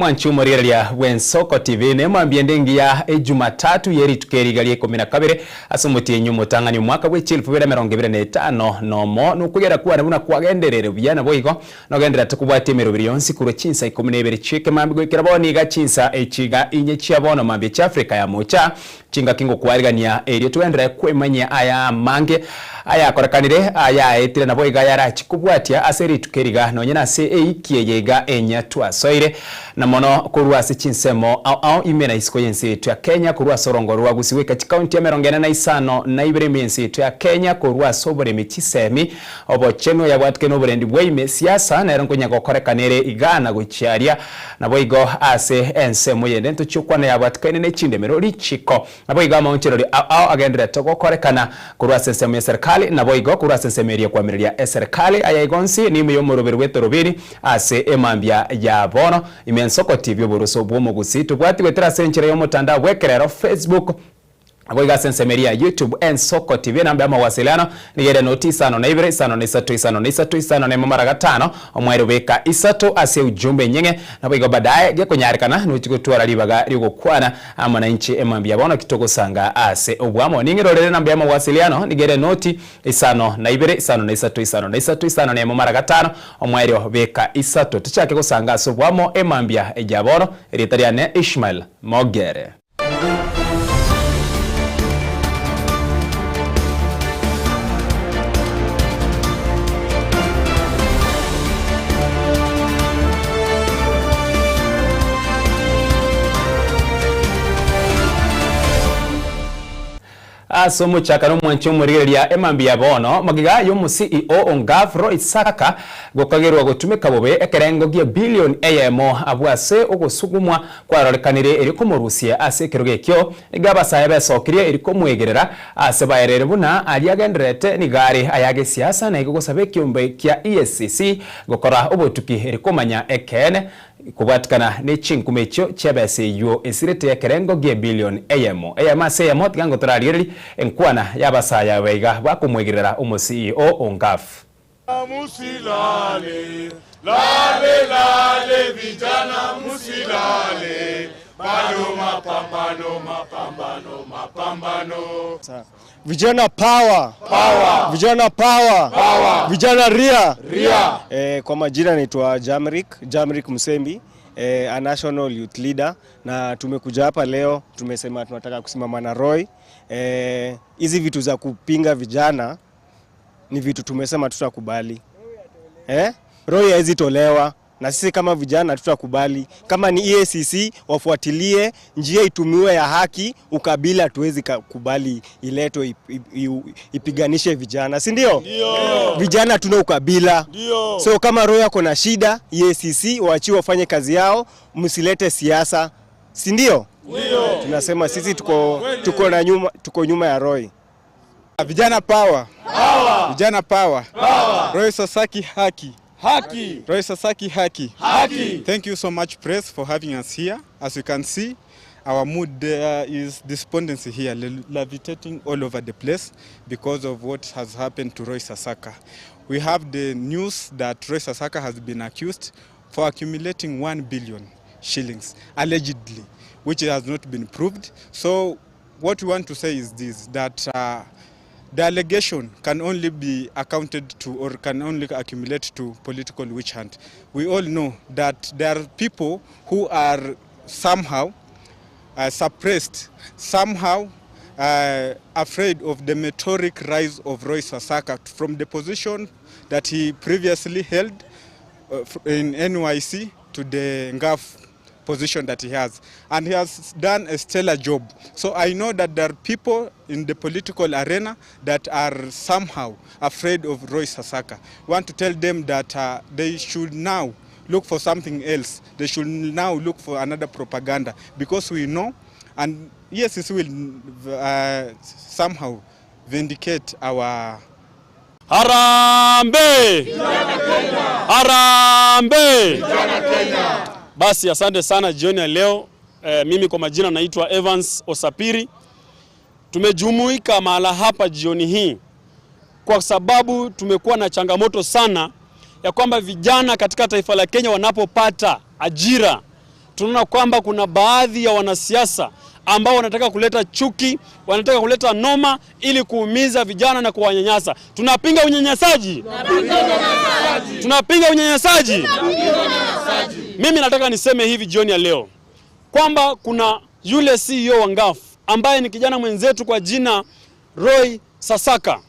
Mwanche omorigereria bw'Ensoko TV nemambia ende engiya Ejumatatu ye rituko eri iga ria ikomi na kabere ase omotienyi omotang'ani omwaka bwe chielfu bibere emerongo ebere na etano nomo nokwegera kwane buna kwagenderere buya naboigo nogendererete kobwatia emeroberi yonsi korwa chinsa ikomi na ibere chi'ekemambia goikera bono iga chinsa echi iga inye chia bono mambia chia Africa ya mocha Chingaki ngokwarigania erio togenderere kwemanyia aya amange ayakorekanire, ayaetire naboigo ayarachie kobwatia ase rituko eri iga, nonye nase eiki eye iga enyia twasoire, na mono korwa ase chinsemo ao ao ime na isiko y'ense yaito ya Kenya, korwa ase orongo rwa Gusii goika chikaunti emerongo ene na isano na ibere ime y'ense yaito ya Kenya, korwa ase oboremi chisemi, obochenu oyabwatike noborendi bwa ime, siasa nero nkonya gokorekana ere iga na gochia aria. Naboigo ase ensemo yende ntochie okwana yabwatikaine ne chindemero, richiko. Naboigo amaonchorori ao ao agendererete gokorekana korwa ase ensemo y'eserekari, naboigo korwa ase ensemo eria ekwamireria eserekari. Aya igo onsi nime y'omoroberi bw'etorobini ase emambia ya bono. Ime ensoko TV oboroso bw'omogusii tobwati goetera ase enchera y'omotandao bw'ekerero, Facebook, Naboigo ase ensemo eria ya YouTube, Ensoko TV, enamba y'amawasiliano nigo ere noti isano na ibere, isano na isato, isano na isato, isano na emo mara gatano, omwaire obeka isato ase ujumbe enyeng'e. Naboigo badaye gekonyarekana nochi gotwara ribaga ri'ogokwana amo nainche emambia bono ki togosanga ase obwamo. Ning'irorere enamba y'amawasiliano nigo ere noti isano na ibere, isano na isato, isano na isato, isano na emo mara gatano, omwaire obeka isato. Tochake gosanga ase obwamo emambia ya bono. Erieta riane Ishmael Mogere. Ase omochakano omwanche omorigereria emambia ya bono, magega y'omo CEO o Ngaf Roy Saka gokagerwa gotumeka bobe ekerengo gie billion eyemo abwo ase ogosugumwa kwarorekanire erio komorusia ase ekerogo ekio, nigo abasae besokirie erio komwegerera ase baerere buna aria agendererete nigo are aya gesiasa na igo gosaba ekiombe kia EACC gokora obotuki erio komanya ekeene kobwatikana ne chinkuma echio chi'ebesa eyio esirete ekerengo gi'ebilion eyemo eyemo ase eyemo tiga ngotorarigererie enkwana y'abasae aba iga bakomwegerera omo CEO o Ngaf. Musilale, lale lale vijana musilale, bado mapambano mapambano mapambano. Vijana power. Power. Vijana power. Power. Vijana ria. Ria. Eh, kwa majina naitwa Jamrik, Jamrik Msembi, eh, a national youth leader na tumekuja hapa leo tumesema tunataka kusimama na Roy. Eh, hizi vitu za kupinga vijana ni vitu tumesema tutakubali. Eh? Roy hawezi tolewa na sisi kama vijana tutakubali. Kama ni EACC wafuatilie njia itumiwe ya haki, ukabila tuwezi kubali iletwe ipiganishe vijana, si ndio? Vijana tuna ukabila. Ndio. So kama Roy ako na shida, EACC waachiwe wafanye kazi yao, msilete siasa, si ndio? Tunasema sisi tuko, tuko, na nyuma, tuko nyuma ya Roy. Vijana power. Power. Vijana power. Power. Roy Sasaki haki. Haki. Roy Sasaki haki. Haki. Thank you so much press for having us here. As you can see, our mood there is despondency here, levitating all over the place because of what has happened to Roy Sasaka. We have the news that Roy Sasaka has been accused for accumulating 1 billion shillings, allegedly, which has not been proved. So what we want to say is this, that uh, the allegation can only be accounted to or can only accumulate to political witch hunt. We all know that there are people who are somehow uh, suppressed, somehow uh, afraid of the meteoric rise of Roy Sasaka from the position that he previously held uh, in NYC to the NGAF position that he has. And he has done a stellar job. So I know that there are people in the political arena that are somehow afraid of Roy Sasaka. We want to tell them that uh, they should now look for something else. They should now look for another propaganda because we know, and yes, this will uh, somehow vindicate our Harambee! Harambee! Basi asante sana jioni ya leo. E, mimi kwa majina naitwa Evans Osapiri. Tumejumuika mahala hapa jioni hii kwa sababu tumekuwa na changamoto sana ya kwamba vijana katika taifa la Kenya wanapopata ajira. Tunaona kwamba kuna baadhi ya wanasiasa ambao wanataka kuleta chuki, wanataka kuleta noma ili kuumiza vijana na kuwanyanyasa. Tunapinga unyanyasaji, tunapinga unyanyasaji. Mimi nataka niseme hivi jioni ya leo kwamba kuna yule CEO wa Ngaf ambaye ni kijana mwenzetu kwa jina Roy Sasaka.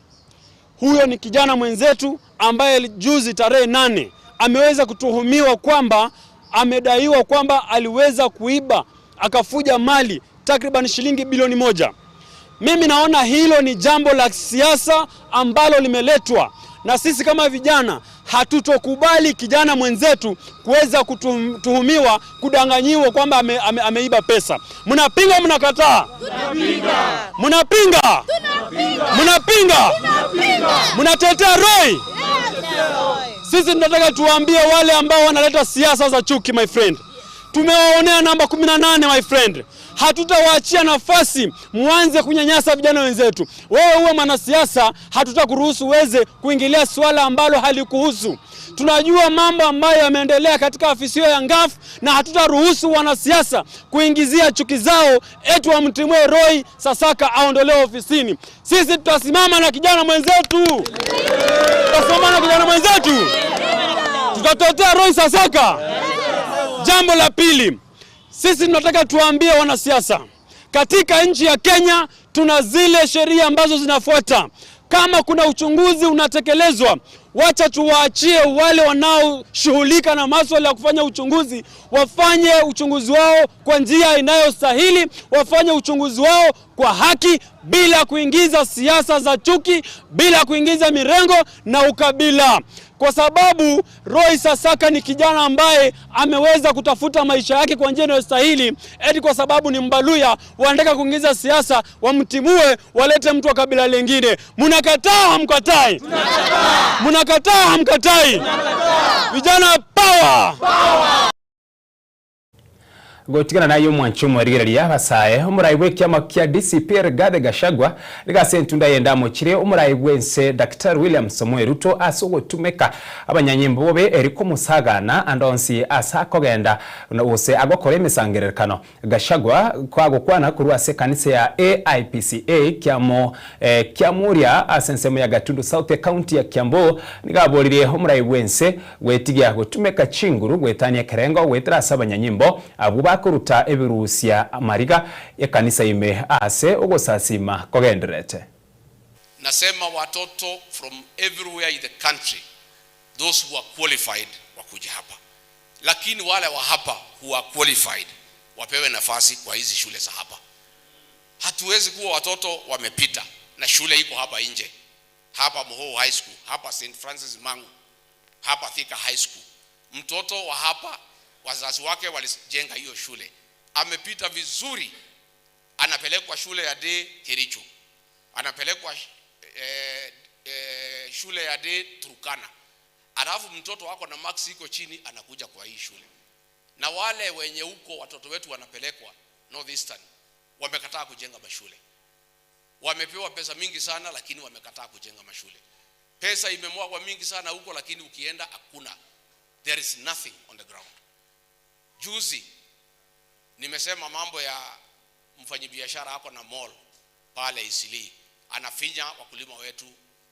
Huyo ni kijana mwenzetu ambaye juzi tarehe 8 ameweza kutuhumiwa kwamba amedaiwa kwamba aliweza kuiba akafuja mali takriban shilingi bilioni 1. Mimi naona hilo ni jambo la siasa ambalo limeletwa na sisi kama vijana hatutokubali kijana mwenzetu kuweza kutuhumiwa, kudanganyiwa kwamba ameiba pesa. Mnapinga, mnakataa? Mnapinga, mnapinga, mnatetea Roy. Sisi tunataka tuwaambie wale ambao wanaleta siasa za chuki, my friend, tumewaonea namba 18 my friend. Hatutawaachia nafasi mwanze kunyanyasa vijana wenzetu. Wewe uwe mwanasiasa, hatutakuruhusu uweze kuingilia suala ambalo halikuhusu. Tunajua mambo ambayo yameendelea katika afisi hiyo ya Ngaf, na hatutaruhusu wanasiasa kuingizia chuki zao eti wamtimue Roy Sasaka aondolewe ofisini. Sisi tutasimama na kijana mwenzetu, tutasimama na kijana mwenzetu, tutatetea Roy Sasaka. Jambo la pili, sisi tunataka tuwaambie wanasiasa katika nchi ya Kenya tuna zile sheria ambazo zinafuata. Kama kuna uchunguzi unatekelezwa, wacha tuwaachie wale wanaoshughulika na masuala ya kufanya uchunguzi wafanye uchunguzi wao kwa njia inayostahili, wafanye uchunguzi wao kwa haki, bila kuingiza siasa za chuki, bila kuingiza mirengo na ukabila, kwa sababu Roy Sasaka ni kijana ambaye ameweza kutafuta maisha yake kwa njia inayostahili. Eti kwa sababu ni Mbaluya wanataka kuingiza siasa, wamtimue, walete mtu wa kabila lingine. Mnakataa hamkatai? Mnakataa hamkatai? Vijana power! Gotigana nayo omwancho omwarigereria abasae omorai bwa ekiama kia DCP Rigathi Gachagua niga ase entunda yende amochire omorai bwa ense Daktari William Samoei Ruto ase ogotumeka abanyanyimbo bobe eri komosagana ande onsi ase akogenda gose agokora emesangererekano. Gachagua kagokwana korwa ase ekanisa ya AIPCA kiamo Kiamuria ase ensemo ya Gatundu South ecounty ya Kiambu niga aboririe omorai bwa ense gwetigia gotumeka chinguru gwetania ekerengo goetera ase abanyanyimbo abwo bakoruta ebirusia mariga ekanisa ime ase ogosasima kogenderete. Nasema watoto from everywhere in the country, those who are qualified wakuja hapa, lakini wale wa hapa who are qualified wapewe nafasi kwa hizi shule za hapa. Hatuwezi kuwa watoto wamepita na shule iko hapa nje, hapa Muhoo High School, hapa St Francis Mangu, hapa Thika High School. Mtoto wa hapa wazazi wake walijenga hiyo shule, amepita vizuri, anapelekwa shule ya day Kericho, anapelekwa shule ya day Turkana, alafu mtoto wako na marks iko chini anakuja kwa hii shule. Na wale wenye huko watoto wetu wanapelekwa Northeastern wamekataa kujenga mashule. Wamepewa pesa mingi sana lakini wamekataa kujenga mashule. Pesa imemwagwa mingi sana huko lakini ukienda hakuna. There is nothing on the ground. Juzi nimesema mambo ya mfanyibiashara ako na mall pale Eastleigh, anafinya wakulima wetu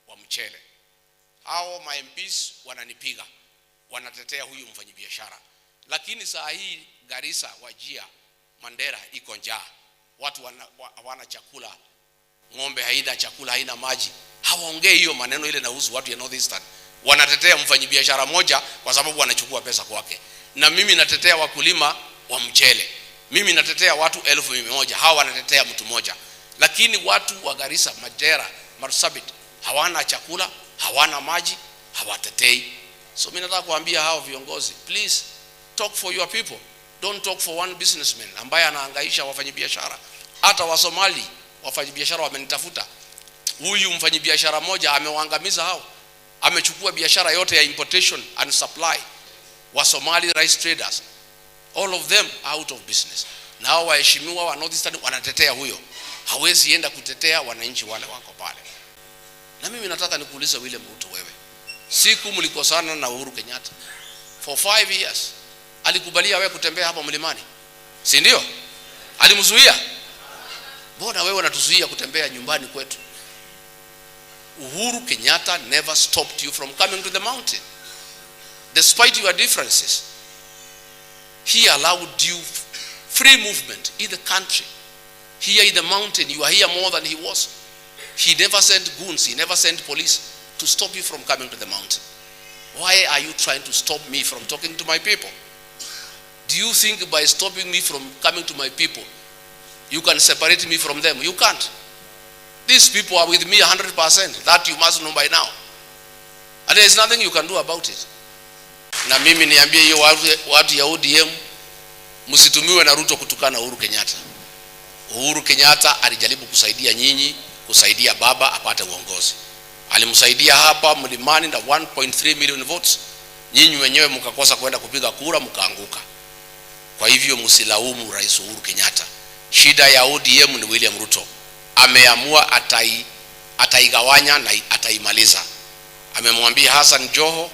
wa mchele. Hao ma M Ps wananipiga, wanatetea huyu mfanyibiashara. Lakini saa hii Garissa, Wajir, Mandera iko njaa. Watu hawana chakula, ng'ombe haina chakula, haina maji. Hawaongei hiyo maneno ile inahusu watu ya Northeastern. Wanatetea mfanyibiashara moja kwa sababu wanachukua pesa kwake. Na mimi natetea wakulima wa mchele. Mimi natetea watu 1,100, hawa wanatetea mtu mmoja. Lakini watu wa Garissa, Mandera, Marsabit hawana chakula, hawana maji, hawatetei. So mimi nataka kuambia hao viongozi, please talk for your people. Don't talk for one businessman ambaye anahangaisha wafanyabiashara. Hata wa Somali wafanyabiashara wamenitafuta. Huyu mfanyabiashara mmoja amewaangamiza hao. Amechukua biashara yote ya importation and supply wa Somali rice traders. All of them out of business. Na hao waheshimiwa wa Northeastern wanatetea huyo. Hawezi enda kutetea wananchi wale wako pale. Na mimi nataka nikuulize William Ruto, wewe. Siku mlikosana na Uhuru Kenyatta for 5 years. Alikubalia wewe kutembea hapa mlimani, si ndio? Alimzuia? Mbona wewe unatuzuia kutembea nyumbani kwetu? Uhuru Kenyatta never stopped you from coming to the mountain despite your differences. He allowed you free movement in the country. Here in the mountain, you are here more than he was. He never sent goons, he never sent police to stop you from coming to the mountain. Why are you trying to stop me from talking to my people? Do you think by stopping me from coming to my people, you can separate me from them? You can't. These people are with me 100%. That you must know by now. And there is nothing you can do about it. Na mimi niambie hiyo watu, watu ya ODM msitumiwe na Ruto kutukana Uhuru Kenyatta. Uhuru Kenyatta alijaribu kusaidia nyinyi, kusaidia baba apate uongozi. Alimsaidia hapa mlimani na 1.3 million votes. Nyinyi wenyewe mkakosa kwenda kupiga kura mkaanguka. Kwa hivyo msilaumu Rais Uhuru Kenyatta. Shida ya ODM ni William Ruto. Ameamua atai, ataigawanya na ataimaliza. Amemwambia Hassan Joho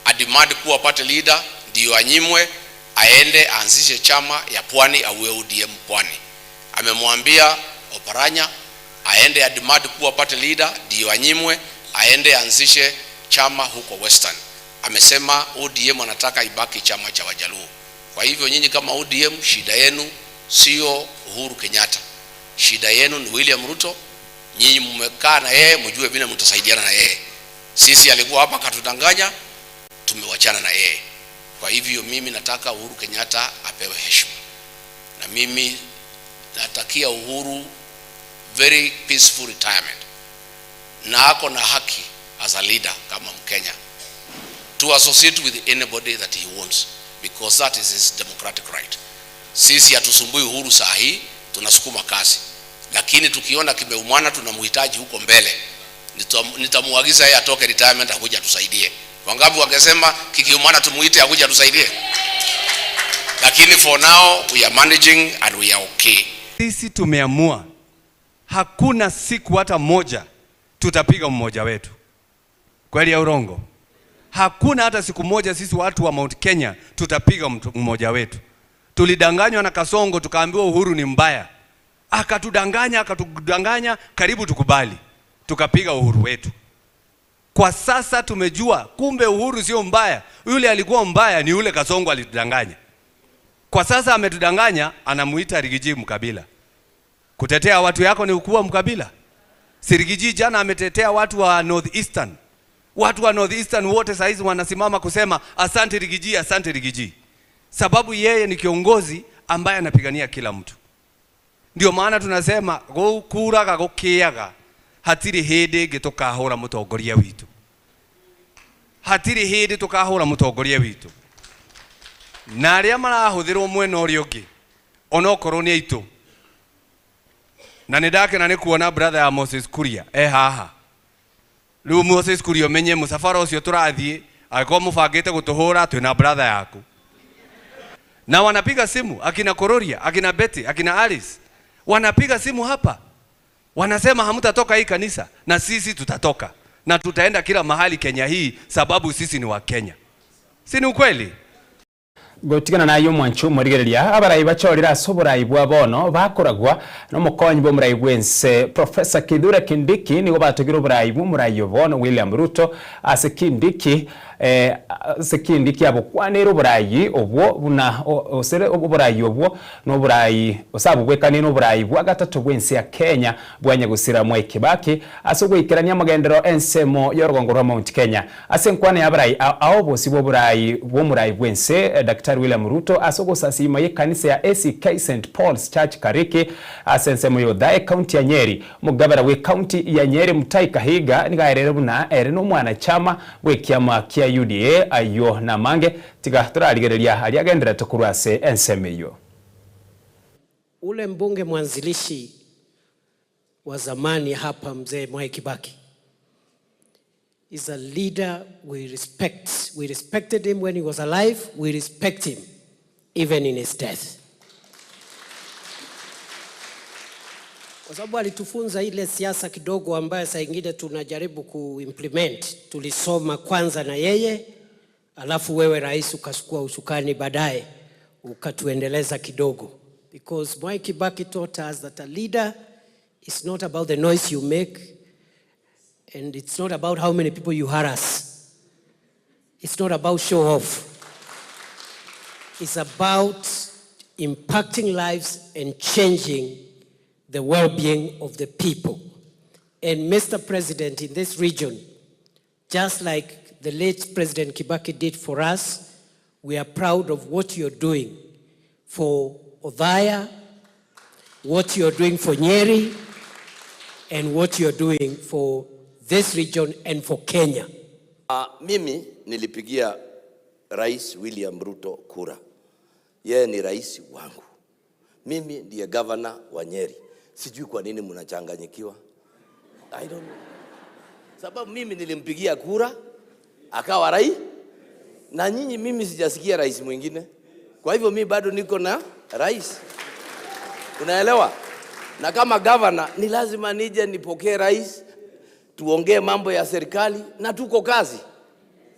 ademand kuwa party leader ndiyo anyimwe, aende aanzishe chama ya pwani auwe ODM pwani. Amemwambia Oparanya aende ademand kuwa party leader ndiyo anyimwe, aende aanzishe chama huko Western. Amesema ODM anataka ibaki chama cha Wajaluo. Kwa hivyo nyinyi kama ODM, shida yenu sio Uhuru Kenyatta, shida yenu ni William Ruto. Nyinyi mmekaa na yeye, mjue vile mtasaidiana na yeye. Sisi alikuwa hapa akatudanganya, tumewachana na yeye. Kwa hivyo mimi nataka Uhuru Kenyatta apewe heshima, na mimi natakia Uhuru very peaceful retirement, na ako na haki as a leader kama Mkenya to associate with anybody that he wants because that is his democratic right. Sisi hatusumbui Uhuru saa hii, tunasukuma kazi, lakini tukiona kimeumana tunamhitaji huko mbele, nitamuagiza yeye atoke retirement akuja atusaidie. Wangapi wangesema kikiumana tumuite akuja atusaidie? Lakini for now we are managing and we are okay. Sisi tumeamua hakuna siku hata moja tutapiga mmoja wetu. Kweli ya urongo? Hakuna hata siku moja sisi watu wa Mount Kenya tutapiga mmoja wetu. Tulidanganywa na Kasongo tukaambiwa Uhuru ni mbaya, akatudanganya akatudanganya, karibu tukubali, tukapiga uhuru wetu. Kwa sasa tumejua kumbe Uhuru sio mbaya, yule alikuwa mbaya ni yule Kasongo alitudanganya. Kwa sasa ametudanganya, anamuita Rigiji mkabila. Kutetea watu yako ni kuwa mkabila. Si Rigiji jana ametetea watu wa North Eastern. Watu wa North Eastern wote saizi wanasimama kusema asante Rigiji, asante Rigiji, sababu yeye ni kiongozi ambaye anapigania kila mtu. Ndio maana tunasema gukuraga gukiaga hatiri hindi ingi tukahura mutongoria witu, hatiri hindi tukahura mutongoria witu, na aria marahuthirwo mwena uria ungi onokorwo ni aitu. Na nĩ ndakena nĩ kuona brother ya Moses Kuria e haha. Rĩu Moses Kuria ũmenye mũcabara ũcio tũrathiĩ, angĩkorwo mũbangĩte gũtũhũra twĩna brother yaku. Na wanapiga simu akina Kororia, akina Betty, akina Alice, wanapiga simu hapa wanasema hamtatoka hii kanisa, na sisi tutatoka na tutaenda kila mahali Kenya hii, sababu sisi ni wa Kenya. Si ni ukweli? Gotigana nayo mwanchu morigereria abarai bachorera ase oborai bwa bono bakoragwa nomokonyi bwa omorai bwense Professor Kithure Kindiki nigo batogire oborai bwa omorai obono William Ruto ase Kindiki ase Kindiki abokwanere oborai obwo buna osere oborai obwo na oborai osabobwekanie na oborai bwa gatato bwense ya Kenya bwanyagusira Mwai Kibaki ase ogoikerania amagendero ensemo ya orugongo rwa Mount Kenya ase enkwana ya abarai ao bosi bwa oborai bwa omorai bwense Daktari William Ruto ase ogosasima ye kanisa ya ACK St Paul's Church Kariki ase ensemo ya Othaya county ya Nyeri. Omogabera bwe county ya Nyeri Mutahi Kahiga niga aerere buna ere na omwanachama bwe ekiama kia UDA aywo namange tiga torarigereria aria agenderete korwa ase ensemo eywo. Ule mbunge mwanzilishi wa zamani hapa mzee Mwai Kibaki is a leader we respect. We respected him when he was alive. We respect him even in his death. Kwa sababu alitufunza ile siasa kidogo ambayo saa ingine tunajaribu kuimplement. Tulisoma kwanza na yeye, Alafu wewe rais ukachukua usukani baadaye ukatuendeleza kidogo. Because Mwai Kibaki taught us that a leader is not about the noise you make and it's not about how many people you harass. It's not about show off. It's about impacting lives and changing the well-being of the people. And Mr. President, in this region, just like the late President Kibaki did for us, we are proud of what you're doing for Othaya, what you're doing for Nyeri, and what you're doing for this region and for Kenya. Mimi nilipigia Rais William Ruto kura. Yeye ni rais wangu. Mimi ndiye governor wa Nyeri. Sijui kwa nini mnachanganyikiwa. I don't know. Sababu mimi nilimpigia kura akawa rais, na nyinyi mimi sijasikia rais mwingine. Kwa hivyo mimi bado niko na rais, unaelewa? Na kama governor ni lazima nije nipokee rais, tuongee mambo ya serikali na tuko kazi.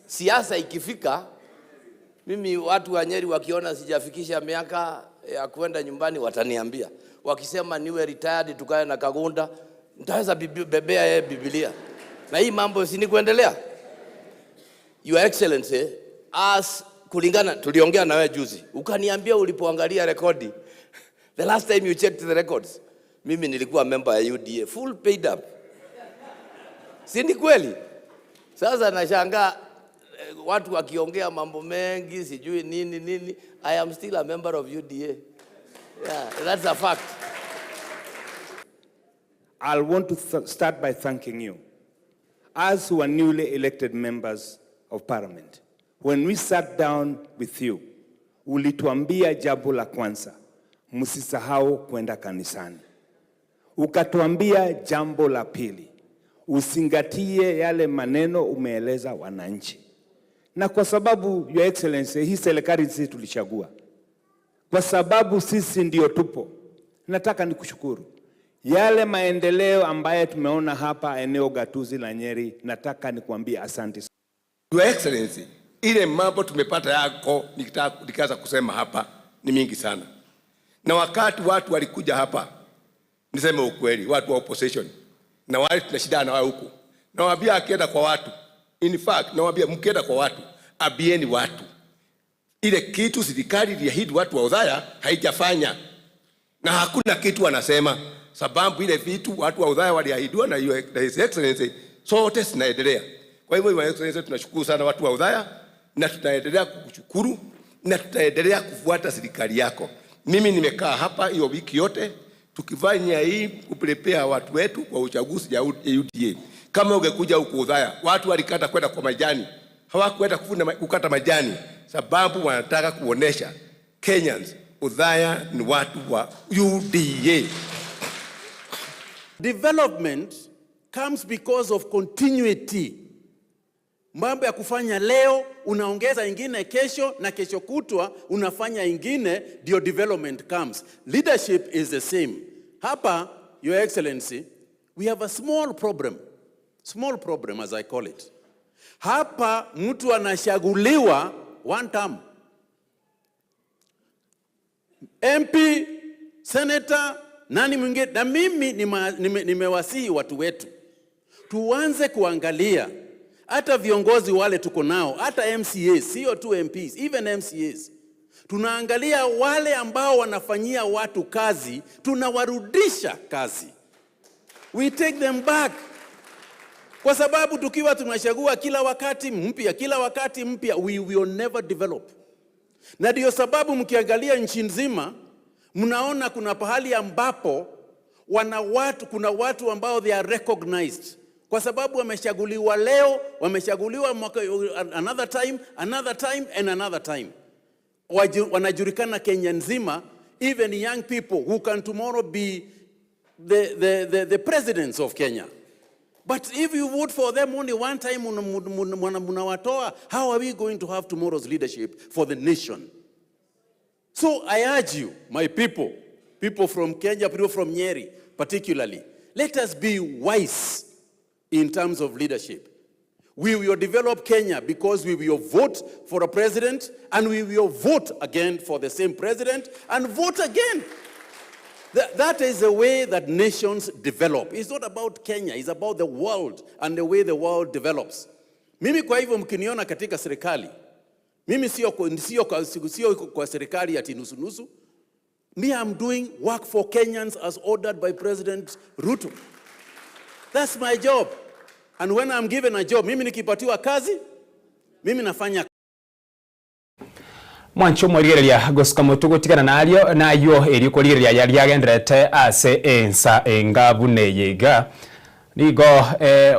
Siasa ikifika, mimi watu wa Nyeri wakiona sijafikisha miaka ya kwenda nyumbani wataniambia. Wakisema niwe retired tukae na Kagunda, nitaweza bebea yeye Biblia. Na hii mambo si ni kuendelea. Your Excellency, as kulingana tuliongea na wewe juzi, ukaniambia ulipoangalia rekodi the last time you checked the records, mimi nilikuwa member ya UDA full paid up. Si ni kweli? Sasa nashangaa watu wakiongea mambo mengi sijui nini nini. I am still a member of UDA. Yeah, that's a fact. I'll want to start by thanking you. As who are newly elected members of parliament, when we sat down with you, ulituambia jambo la kwanza, msisahau kwenda kanisani. Ukatuambia jambo la pili, uzingatie yale maneno umeeleza wananchi. Na kwa sababu Your Excellency, hii serikali sisi tulichagua, kwa sababu sisi ndio tupo, nataka nikushukuru. Yale maendeleo ambayo tumeona hapa eneo gatuzi la Nyeri, nataka nikuambie asante. Your Excellency, ile mambo tumepata yako nikaanza kusema hapa ni mingi sana, na wakati watu walikuja hapa, niseme ukweli, watu wa opposition na wale tunashindana na wao huku, nawaambia akienda kwa watu, in fact nawaambia mkienda kwa watu, ambieni watu ile kitu serikali iliahidi watu wa Othaya haijafanya, na hakuna kitu wanasema, sababu ile vitu watu wa Othaya waliahidiwa na His Excellency sote zinaendelea. Kwa hivyo Your Excellency, tunashukuru sana watu wa Othaya na tutaendelea kukushukuru na tutaendelea kufuata serikali yako. Mimi nimekaa hapa hiyo wiki yote tukifanya hii kuprepare watu wetu kwa uchaguzi ya UDA. Kama ungekuja huku Othaya, watu walikata kwenda kwa majani, hawakwenda kukata majani sababu wanataka kuonesha Kenyans Othaya ni watu wa UDA. Development comes because of continuity. Mambo ya kufanya leo unaongeza ingine kesho na kesho kutwa unafanya ingine, ndio development comes. Leadership is the same. Hapa, Your Excellency, we have a small problem. Small problem as I call it. Hapa mtu anachaguliwa one term. MP, senator, nani mwingine. Na mimi nimewasihi watu wetu tuanze kuangalia hata viongozi wale tuko nao, hata MCAs, sio tu MPs, even MCAs. Tunaangalia wale ambao wanafanyia watu kazi, tunawarudisha kazi. We take them back. Kwa sababu tukiwa tunachagua kila wakati mpya, kila wakati mpya, we will never develop. Na ndio sababu mkiangalia nchi nzima, mnaona kuna pahali ambapo kuna watu ambao they are recognized kwa sababu wamechaguliwa leo, wamechaguliwa mwaka, another time, another time and another time. Wanajulikana Kenya nzima, even young people who can tomorrow be the presidents of Kenya. But if you vote for them only one time, munawatoa, how are we going to have tomorrow's leadership for the nation? So I urge you, my people, people from Kenya, people from Nyeri particularly, let us be wise in terms of leadership. We will develop Kenya because we will vote for a president and we will vote again for the same president and vote again. That is the way that nations develop. It's not about Kenya, it's about the world and the way the world develops. Mimi kwa hivyo mkiniona katika serikali, mimi sio sio sio kwa serikali ati nusu nusu. Me, I'm doing work for Kenyans as ordered by President Ruto. That's my job. And when I'm given a job, mimi nikipatiwa kazi, mimi nafanya. Mwanche omorigereria gosuka motwe gotigana nario nayio erio korigereria aya riagendererete ase ensa enga buna eye iga. Nigo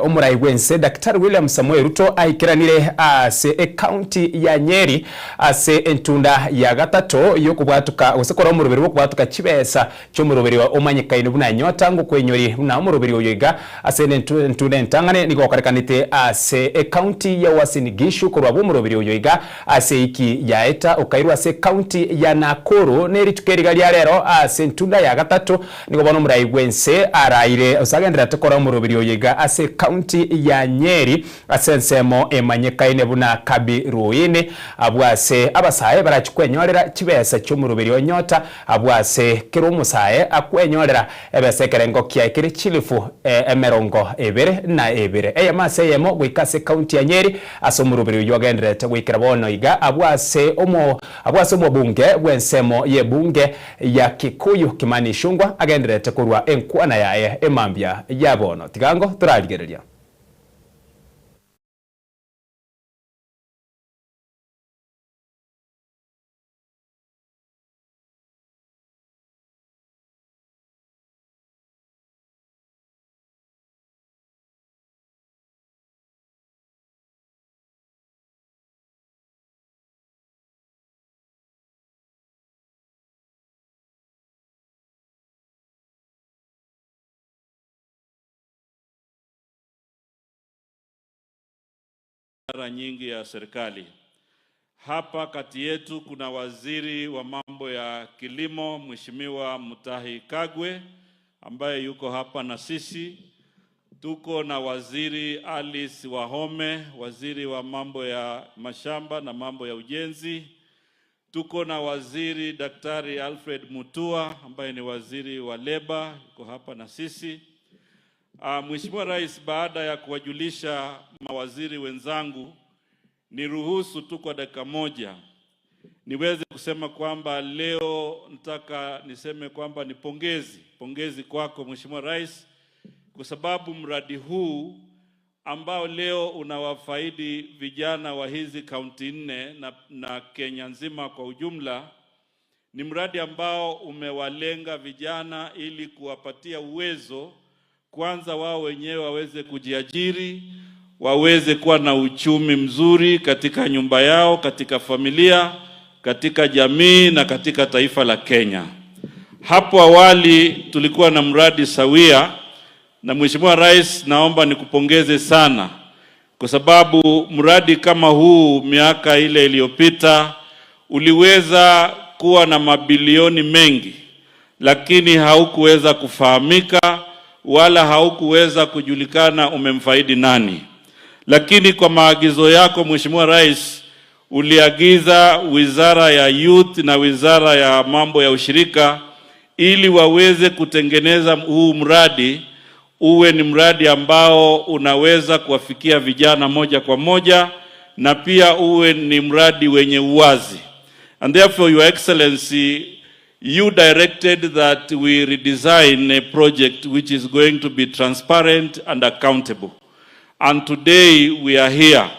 omorai bw'ense Daktari William Samoei Ruto aikeranire ase ecounty ya Nyeri ase entunda ya gatato y'okobwatoka gose kora omoroberi bw'okobwatoka chibesa chi'omoroberi omanyekaine buna Nyota ngokwenyori buna omoroberi oyo iga ase entunda entang'ani nigo okorekanete ase ecounty ya Uasin Gishu korwa bw'omoroberi oyo iga Ase eiki yaeta okairwa ase ecounty ya Nakuru ne rituko eriga ria rero ase entunda ya gatato nigo bono omorai bwense araire gose agendererete kora omoroberi oyo iga ase ecounty ya Nyeri ase ensemo emanyekaine buna Kabiruini abwo ase abasae barachie kwenyorera chibesa chiomoroberi o Nyota abwo ase kera omosae akwenyorera Ebesa ekerengo kiaye kere chilifu emerongo ebere na ebere, eyemo ase eyemo, goika ase ekaunti ya Nyeri, ase omoroberi oyio ogendererete goikera bono iga, abwo ase omo abwo ase omobunge bw'ensemo y'ebunge ya Kikuyu Kimani Ichung'wa agendererete korwa enkwana yaye emambia ya bono. Tigango torarigereria. Wizara nyingi ya serikali. Hapa kati yetu kuna waziri wa mambo ya kilimo Mheshimiwa Mutahi Kagwe ambaye yuko hapa na sisi. Tuko na waziri Alice Wahome, waziri wa mambo ya mashamba na mambo ya ujenzi. Tuko na waziri Daktari Alfred Mutua ambaye ni waziri wa leba, yuko hapa na sisi. Mheshimiwa Rais, baada ya kuwajulisha mawaziri wenzangu, niruhusu tu kwa dakika moja niweze kusema kwamba leo nataka niseme kwamba ni pongezi, pongezi kwako Mheshimiwa Rais kwa sababu mradi huu ambao leo unawafaidi vijana wa hizi kaunti nne na, na Kenya nzima kwa ujumla, ni mradi ambao umewalenga vijana ili kuwapatia uwezo kwanza wao wenyewe waweze kujiajiri, waweze kuwa na uchumi mzuri katika nyumba yao, katika familia, katika jamii na katika taifa la Kenya. Hapo awali tulikuwa na mradi sawia, na Mheshimiwa Rais, naomba nikupongeze sana kwa sababu mradi kama huu miaka ile iliyopita uliweza kuwa na mabilioni mengi, lakini haukuweza kufahamika wala haukuweza kujulikana umemfaidi nani. Lakini kwa maagizo yako Mheshimiwa Rais, uliagiza Wizara ya Youth na Wizara ya Mambo ya Ushirika ili waweze kutengeneza huu mradi uwe ni mradi ambao unaweza kuwafikia vijana moja kwa moja na pia uwe ni mradi wenye uwazi. And therefore, Your Excellency, you directed that we redesign a project which is going to be transparent and accountable. And today we are here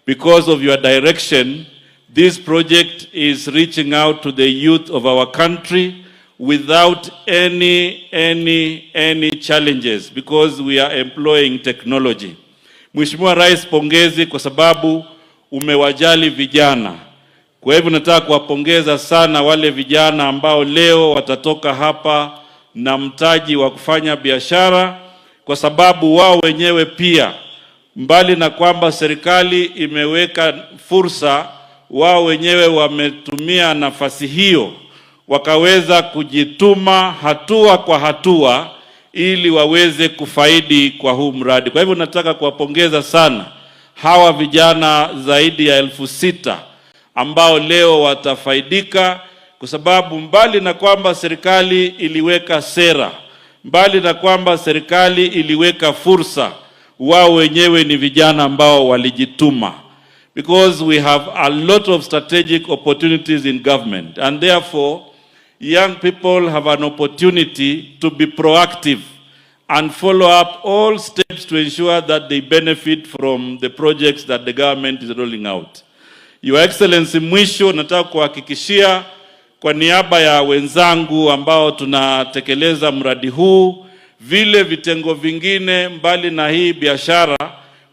because of your direction. This project is reaching out to the youth of our country without any, any, any challenges because we are employing technology. Mheshimiwa Rais, pongezi kwa sababu umewajali vijana. Kwa hivyo nataka kuwapongeza sana wale vijana ambao leo watatoka hapa na mtaji wa kufanya biashara, kwa sababu wao wenyewe pia, mbali na kwamba serikali imeweka fursa, wao wenyewe wametumia nafasi hiyo wakaweza kujituma hatua kwa hatua ili waweze kufaidi kwa huu mradi. Kwa hivyo nataka kuwapongeza sana Hawa vijana zaidi ya 6,000 ambao leo watafaidika, kwa sababu mbali na kwamba serikali iliweka sera, mbali na kwamba serikali iliweka fursa, wao wenyewe ni vijana ambao walijituma, because we have a lot of strategic opportunities in government and therefore young people have an opportunity to be proactive and follow up all steps to ensure that they benefit from the projects that the government is rolling out. Your Excellency, mwisho nataka kuhakikishia kwa niaba ya wenzangu ambao tunatekeleza mradi huu, vile vitengo vingine mbali na hii biashara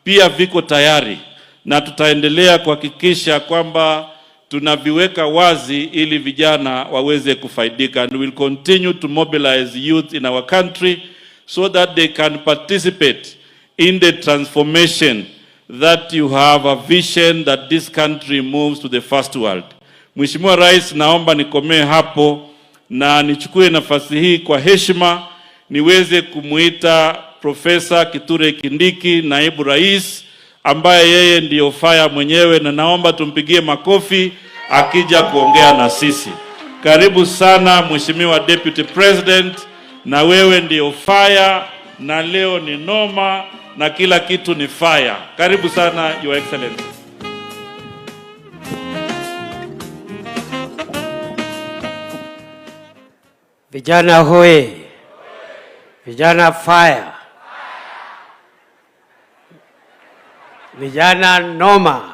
pia viko tayari na tutaendelea kuhakikisha kwamba tunaviweka wazi ili vijana waweze kufaidika, and we will continue to mobilize youth in our country so that they can participate in the transformation that you have a vision that this country moves to the first world. Mheshimiwa Rais, naomba nikomee hapo na nichukue nafasi hii kwa heshima niweze kumuita Profesa Kithure Kindiki, naibu rais, ambaye yeye ndiyo fire mwenyewe, na naomba tumpigie makofi akija kuongea na sisi. Karibu sana Mheshimiwa Deputy President, na wewe ndiyo fire, na leo ni noma na kila kitu ni fire. Karibu sana Your Excellency. Vijana hoye! Vijana fire! Vijana noma!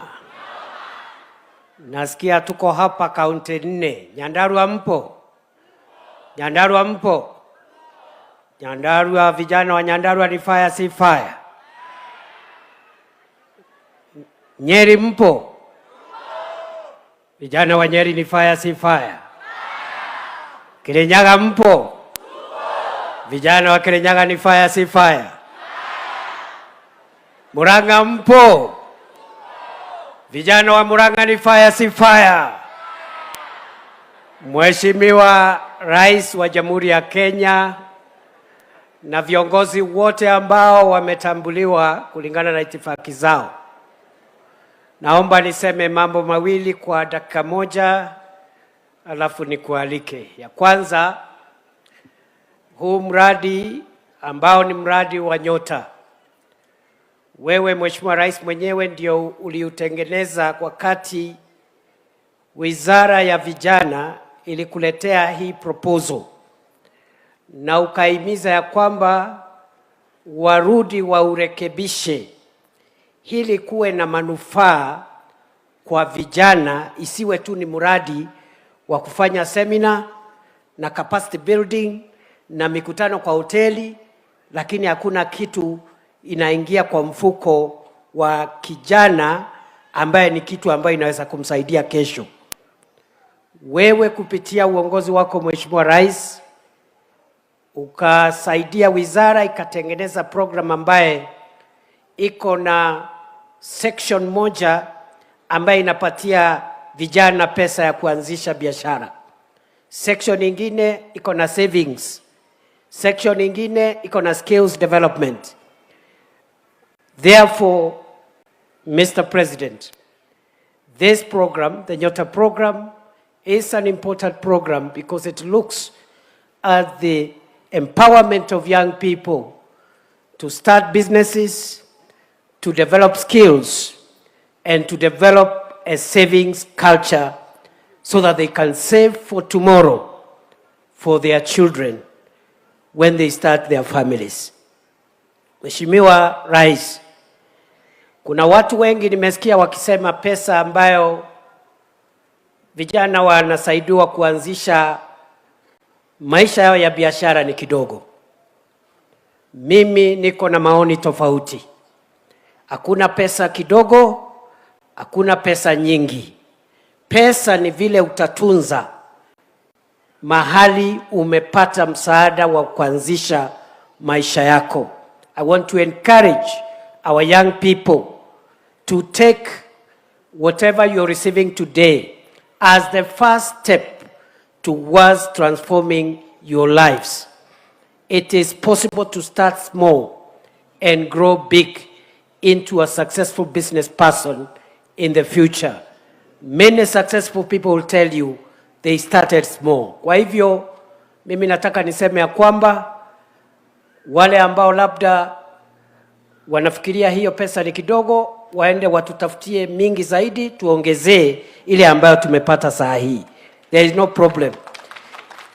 Nasikia tuko hapa kaunti 4. Nyandarua mpo? Nyandarua mpo? Nyandarua, vijana wa Nyandarua ni fire, si fire? Nyeri mpo? Vijana wa Nyeri ni fire, si fire? Kirinyaga mpo? Vijana wa Kirinyaga ni fire, si fire? Murang'a mpo? Vijana wa Murang'a ni fire, si fire? Mheshimiwa Rais wa Jamhuri ya Kenya na viongozi wote ambao wametambuliwa kulingana na itifaki zao, naomba niseme mambo mawili kwa dakika moja, alafu nikualike. Ya kwanza, huu mradi ambao ni mradi wa Nyota, wewe Mheshimiwa Rais mwenyewe ndio uliutengeneza wakati Wizara ya Vijana ilikuletea hii proposal na ukahimiza ya kwamba warudi waurekebishe ili kuwe na manufaa kwa vijana, isiwe tu ni mradi wa kufanya semina na capacity building na mikutano kwa hoteli, lakini hakuna kitu inaingia kwa mfuko wa kijana ambaye ni kitu ambayo inaweza kumsaidia kesho. Wewe kupitia uongozi wako Mheshimiwa Rais ukasaidia wizara ikatengeneza program ambaye iko na section moja ambaye inapatia vijana pesa ya kuanzisha biashara. Section nyingine iko na savings. Section nyingine iko na skills development. Therefore, Mr. President, this program, the Nyota program, is an important program because it looks at the empowerment of young people to start businesses, to develop skills, and to develop a savings culture so that they can save for tomorrow for their children when they start their families. Mheshimiwa Rais, kuna watu wengi nimesikia wakisema pesa ambayo vijana wanasaidiwa kuanzisha maisha yao ya biashara ni kidogo. Mimi niko na maoni tofauti. Hakuna pesa kidogo, hakuna pesa nyingi. Pesa ni vile utatunza mahali umepata msaada wa kuanzisha maisha yako. I want to encourage our young people to take whatever you're receiving today as the first step towards transforming your lives. It is possible to start small and grow big into a successful business person in the future. Many successful people will tell you they started small. Kwa hivyo mimi nataka niseme ya kwamba wale ambao labda wanafikiria hiyo pesa ni kidogo, waende watutafutie mingi zaidi, tuongezee ile ambayo tumepata saa hii. There is no problem.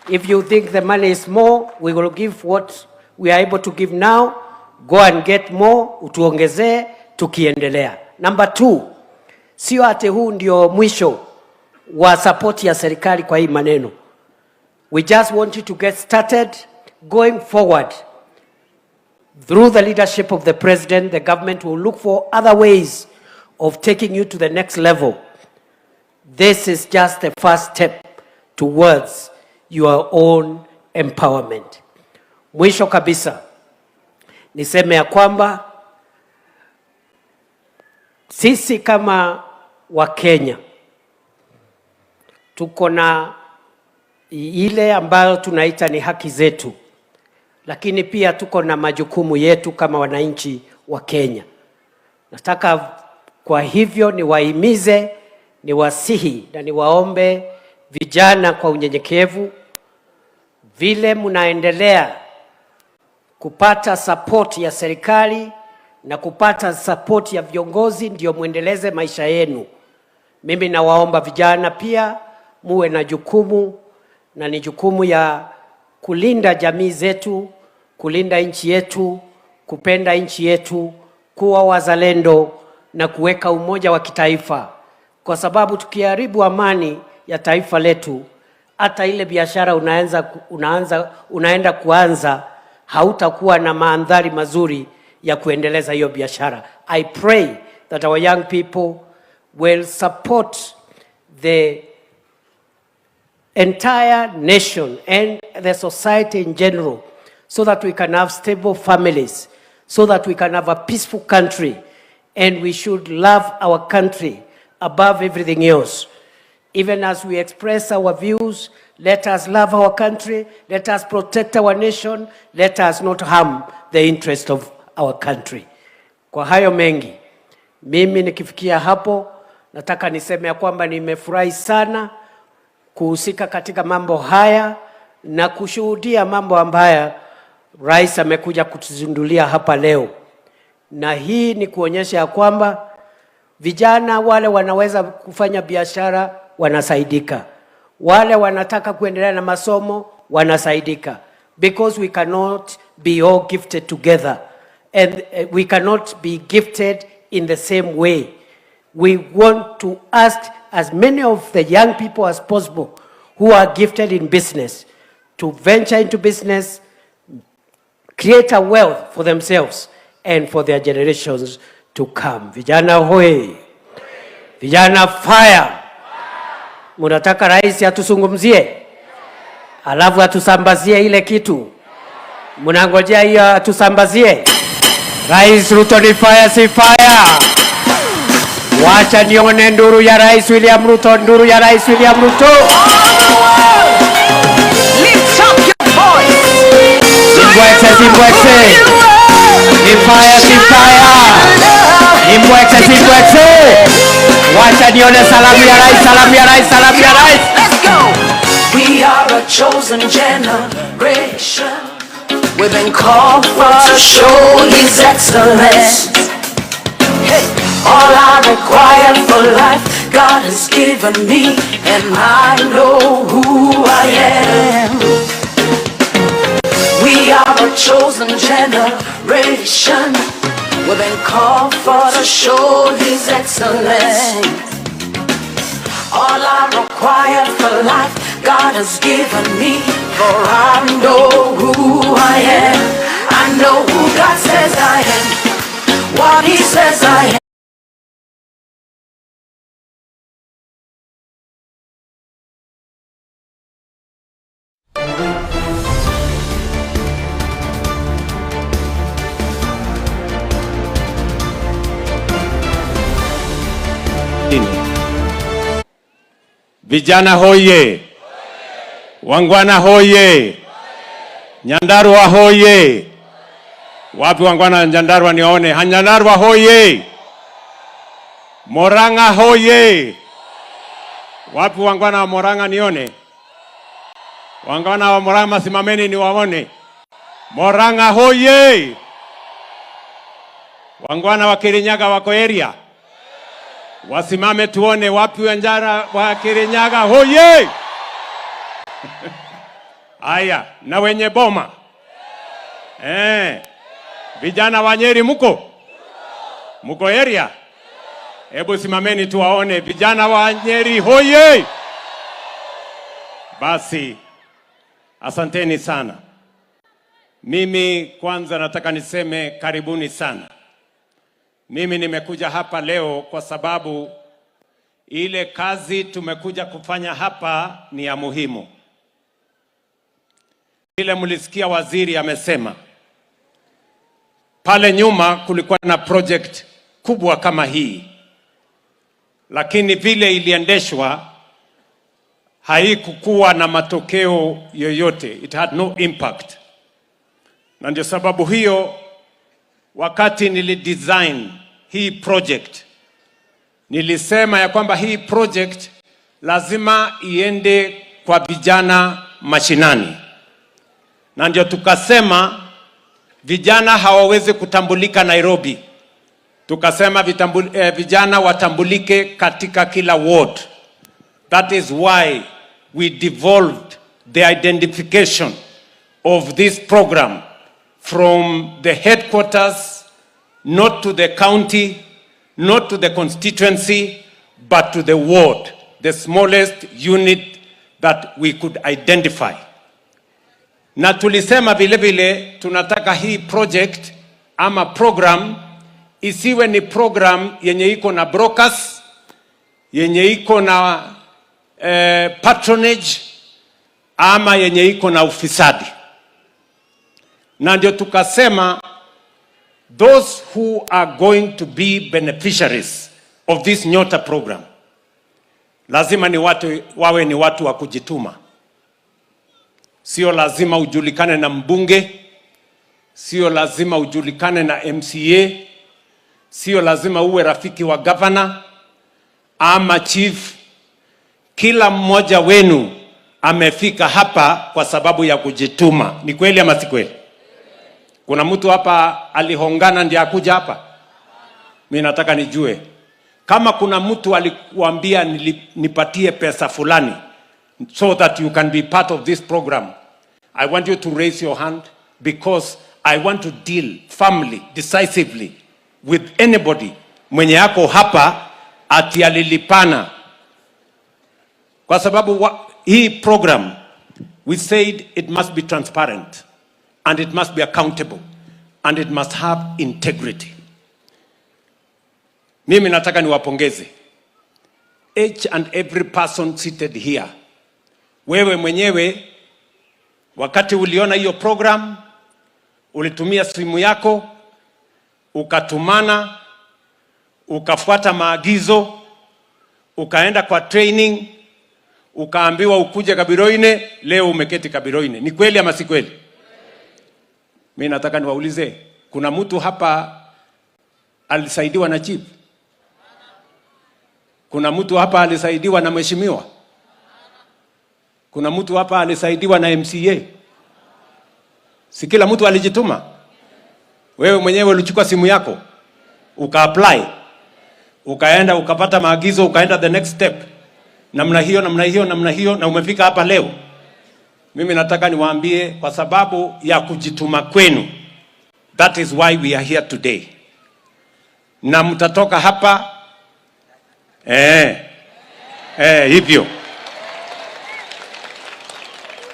If you think the money is more, we will give what we are able to give now. Go and get more, utuongezee tukiendelea. Number two, sio ati huu ndio mwisho wa support ya serikali kwa hii maneno. We just want you to get started going forward. Through the leadership of the president, the government will look for other ways of taking you to the next level. This is just the first step towards your own empowerment. Mwisho kabisa, niseme ya kwamba sisi kama Wakenya tuko na ile ambayo tunaita ni haki zetu, lakini pia tuko na majukumu yetu kama wananchi wa Kenya. Nataka kwa hivyo niwahimize, niwasihi na niwaombe vijana kwa unyenyekevu, vile mnaendelea kupata support ya serikali na kupata support ya viongozi, ndio muendeleze maisha yenu. Mimi nawaomba vijana pia muwe na jukumu, na ni jukumu ya kulinda jamii zetu, kulinda nchi yetu, kupenda nchi yetu, kuwa wazalendo na kuweka umoja wa kitaifa, kwa sababu tukiharibu amani ya taifa letu, hata ile biashara unaanza, unaanza, unaenda kuanza hautakuwa na mandhari mazuri ya kuendeleza hiyo biashara. I pray that our young people will support the entire nation and the society in general so that we can have stable families, so that we can have a peaceful country, and we should love our country above everything else. Even as we express our views, let us love our country, let us protect our nation, let us not harm the interest of our country. Kwa hayo mengi, mimi nikifikia hapo, nataka niseme ya kwamba nimefurahi sana kuhusika katika mambo haya na kushuhudia mambo ambayo rais amekuja kutuzindulia hapa leo, na hii ni kuonyesha ya kwamba vijana wale wanaweza kufanya biashara wanasaidika, wale wanataka kuendelea na masomo wanasaidika, because we cannot be all gifted together and we cannot be gifted in the same way. We want to ask as many of the young people as possible who are gifted in business to venture into business, create a wealth for themselves and for their generations to come. Vijana hoi! Vijana fire! Munataka rais atuzungumzie alafu atusambazie ile kitu? Munangojea hiyo atusambazie? Rais Ruto ni fire, si fire? Wacha nione nduru ya Rais William Ruto, nduru ya Rais William Ruto. Lift up your voice. Simbwekse, simbwekse. Ni fire, si fire. Ni mbwekse, si mbwekse. Wacha nione salamu ya rais, salamu ya rais, salamu ya rais. Let's go. We are a chosen generation. We've been called for to show His excellence. Hey, all I require for life, God has given me, and I know who I am. We are a chosen generation. We've been called for to show His excellence. All I require for life, God has given me. For I know who I am. I know who God says I am. What He says I am. Vijana hoye! Wangwana hoye! Nyandarua hoye! Wapi wangwana Nyandarua niwaone? Nyandarua hoye! Murang'a hoye! Wapi wangwana wa Murang'a nione? Wangwana wa Murang'a simameni niwaone. Murang'a hoye! Wangwana wa Kirinyaga wako area? Wasimame tuone wapi wanjara wa Kirinyaga hoye! Aya, na wenye boma eh, vijana wa Nyeri muko muko area? Hebu simameni tuwaone vijana wa Nyeri hoye! Basi asanteni sana. Mimi kwanza nataka niseme karibuni sana. Mimi nimekuja hapa leo kwa sababu ile kazi tumekuja kufanya hapa ni ya muhimu. Ile mlisikia waziri amesema pale nyuma kulikuwa na project kubwa kama hii, lakini vile iliendeshwa haikukuwa na matokeo yoyote, it had no impact. Na ndio sababu hiyo wakati nilidesign hii project nilisema ya kwamba hii project lazima iende kwa vijana mashinani, na ndio tukasema vijana hawawezi kutambulika Nairobi. Tukasema vijana watambulike katika kila ward. That is why we devolved the identification of this program from the headquarters, not to the county, not to the constituency, but to the ward, the smallest unit that we could identify. Na tulisema vile vile tunataka hii project ama program isiwe ni program yenye iko na brokers, yenye iko na patronage ama yenye iko na ufisadi. Na ndio tukasema those who are going to be beneficiaries of this Nyota program lazima ni watu, wawe ni watu wa kujituma. Sio lazima ujulikane na mbunge, sio lazima ujulikane na MCA, sio lazima uwe rafiki wa governor ama chief. Kila mmoja wenu amefika hapa kwa sababu ya kujituma. Ni kweli ama si kweli? Kuna mtu hapa alihongana ndiye akuja hapa? Mimi nataka nijue kama kuna mtu alikuambia nipatie pesa fulani so that you can be part of this program. I want you to raise your hand because I want to deal firmly, decisively with anybody mwenye yako hapa ati alilipana, kwa sababu hii program we said it must be transparent and it must be accountable and it must have integrity. Mimi nataka niwapongeze each and every person seated here. Wewe mwenyewe wakati uliona hiyo program ulitumia simu yako ukatumana, ukafuata maagizo, ukaenda kwa training, ukaambiwa ukuje Kabiroine. Leo umeketi Kabiroine. Ni kweli ama si kweli? Mimi nataka niwaulize, kuna mtu hapa alisaidiwa na chief? Kuna mtu hapa alisaidiwa na mheshimiwa? Kuna mtu hapa alisaidiwa na MCA? Si kila mtu alijituma? Wewe mwenyewe ulichukua simu yako uka-apply, ukaenda ukapata maagizo, ukaenda the next step, namna hiyo namna hiyo namna hiyo, na umefika hapa leo. Mimi nataka niwaambie, kwa sababu ya kujituma kwenu, that is why we are here today, na mtatoka hapa hivyo.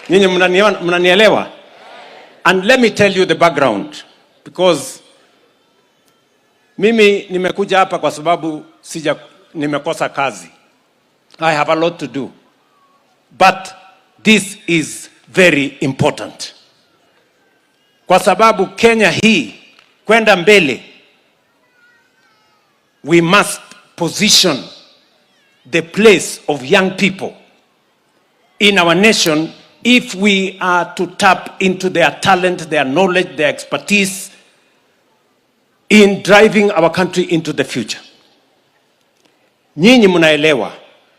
Nyinyi mnanielewa? And let me tell you the background because mimi nimekuja hapa kwa sababu sija nimekosa kazi. I have a lot to do. But this is very important. Kwa sababu Kenya hii kwenda mbele, we must position the place of young people in our nation if we are to tap into their talent, their knowledge, their expertise. in driving our country into the future. Nyinyi mnaelewa,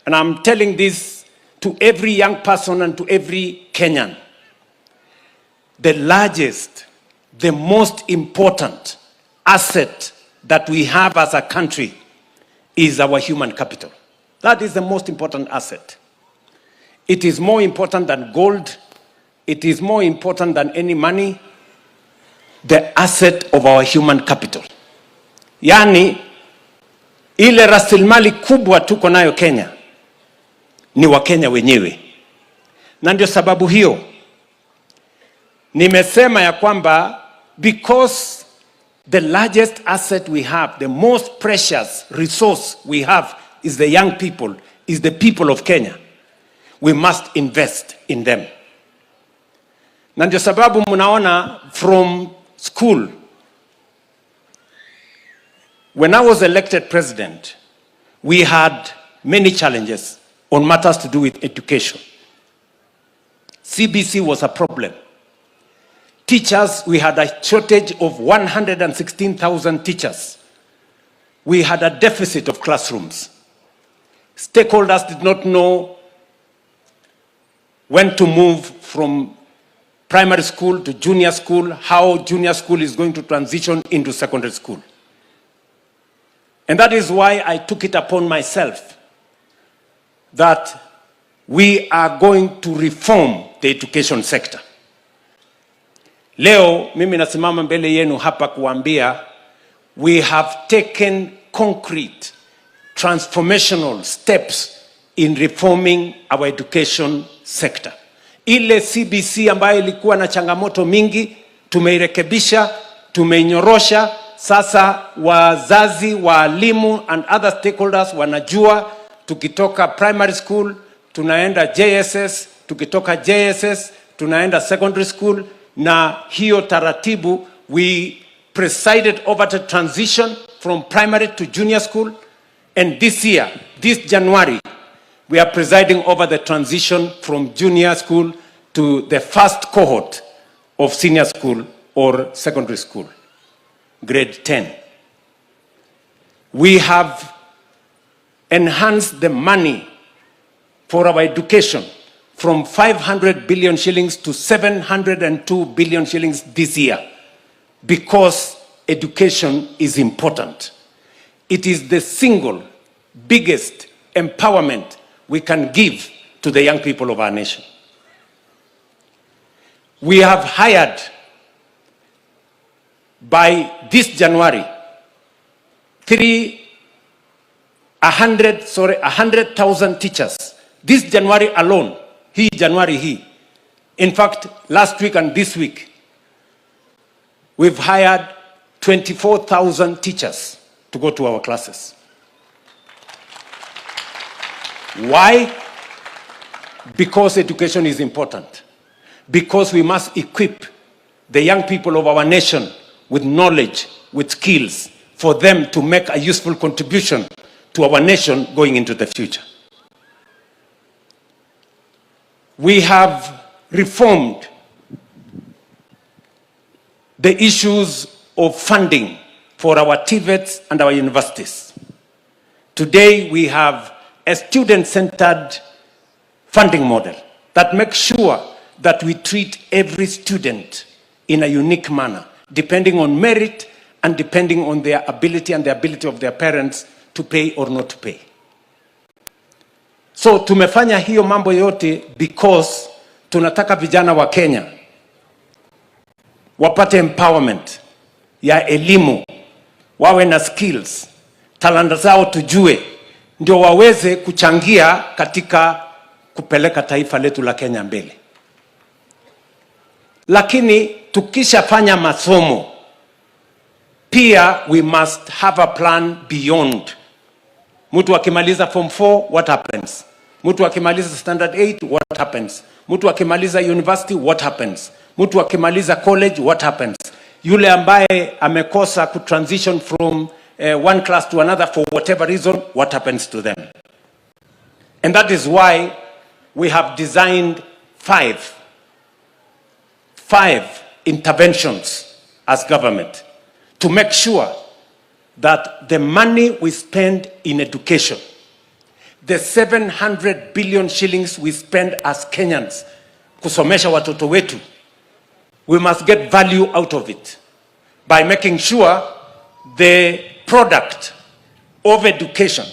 and I'm telling this to every young person and to every Kenyan, the largest, the most important asset that we have as a country is our human capital. That is the most important asset. It is more important than gold. It is more important than any money. The asset of our human capital. Yaani ile rasilimali kubwa tuko nayo Kenya ni Wakenya wenyewe, na ndio sababu hiyo nimesema ya kwamba because the largest asset we have, the most precious resource we have is the young people, is the people of Kenya. We must invest in them. Na ndio sababu mnaona from school when I was elected president, we had many challenges on matters to do with education. CBC was a problem. Teachers, we had a shortage of 116,000 teachers. We had a deficit of classrooms. Stakeholders did not know when to move from primary school to junior school, how junior school is going to transition into secondary school. And that is why I took it upon myself that we are going to reform the education sector. Leo mimi nasimama mbele yenu hapa kuambia we have taken concrete transformational steps in reforming our education sector. Ile CBC ambayo ilikuwa na changamoto mingi tumeirekebisha, tumeinyorosha. Sasa wazazi, waalimu and other stakeholders wanajua tukitoka primary school tunaenda JSS, tukitoka JSS tunaenda secondary school, na hiyo taratibu we presided over the transition from primary to junior school and this year, this January, we are presiding over the transition from junior school to the first cohort of senior school or secondary school, grade 10. We have enhanced the money for our education from 500 billion shillings to 702 billion shillings this year because education is important. It is the single biggest empowerment we can give to the young people of our nation. We have hired by this January three a hundred sorry 100,000 teachers. This January alone, hii January hii. In fact, last week and this week, we've hired 24,000 teachers to go to our classes. Why? Because education is important. Because we must equip the young people of our nation with knowledge, with skills, for them to make a useful contribution to our nation going into the future. We have reformed the issues of funding for our TVETs and our universities. Today, we have a student-centered funding model that makes sure that we treat every student in a unique manner, depending on merit and depending on their ability and the ability of their parents to pay or not to pay. So tumefanya hiyo mambo yote because tunataka vijana wa Kenya wapate empowerment ya elimu, wawe na skills, talanta zao tujue, ndio waweze kuchangia katika kupeleka taifa letu la Kenya mbele. Lakini tukishafanya masomo pia we must have a plan beyond. Mtu akimaliza form 4 what happens? Mtu akimaliza standard 8 what happens? Mtu akimaliza university what happens? Mtu akimaliza college what happens? Yule ambaye amekosa kutransition from one class to another for whatever reason what happens to them? And that is why we have designed five interventions as government to make sure that the money we spend in education, the 700 billion shillings we spend as Kenyans kusomesha watoto wetu, we must get value out of it by making sure the product of education,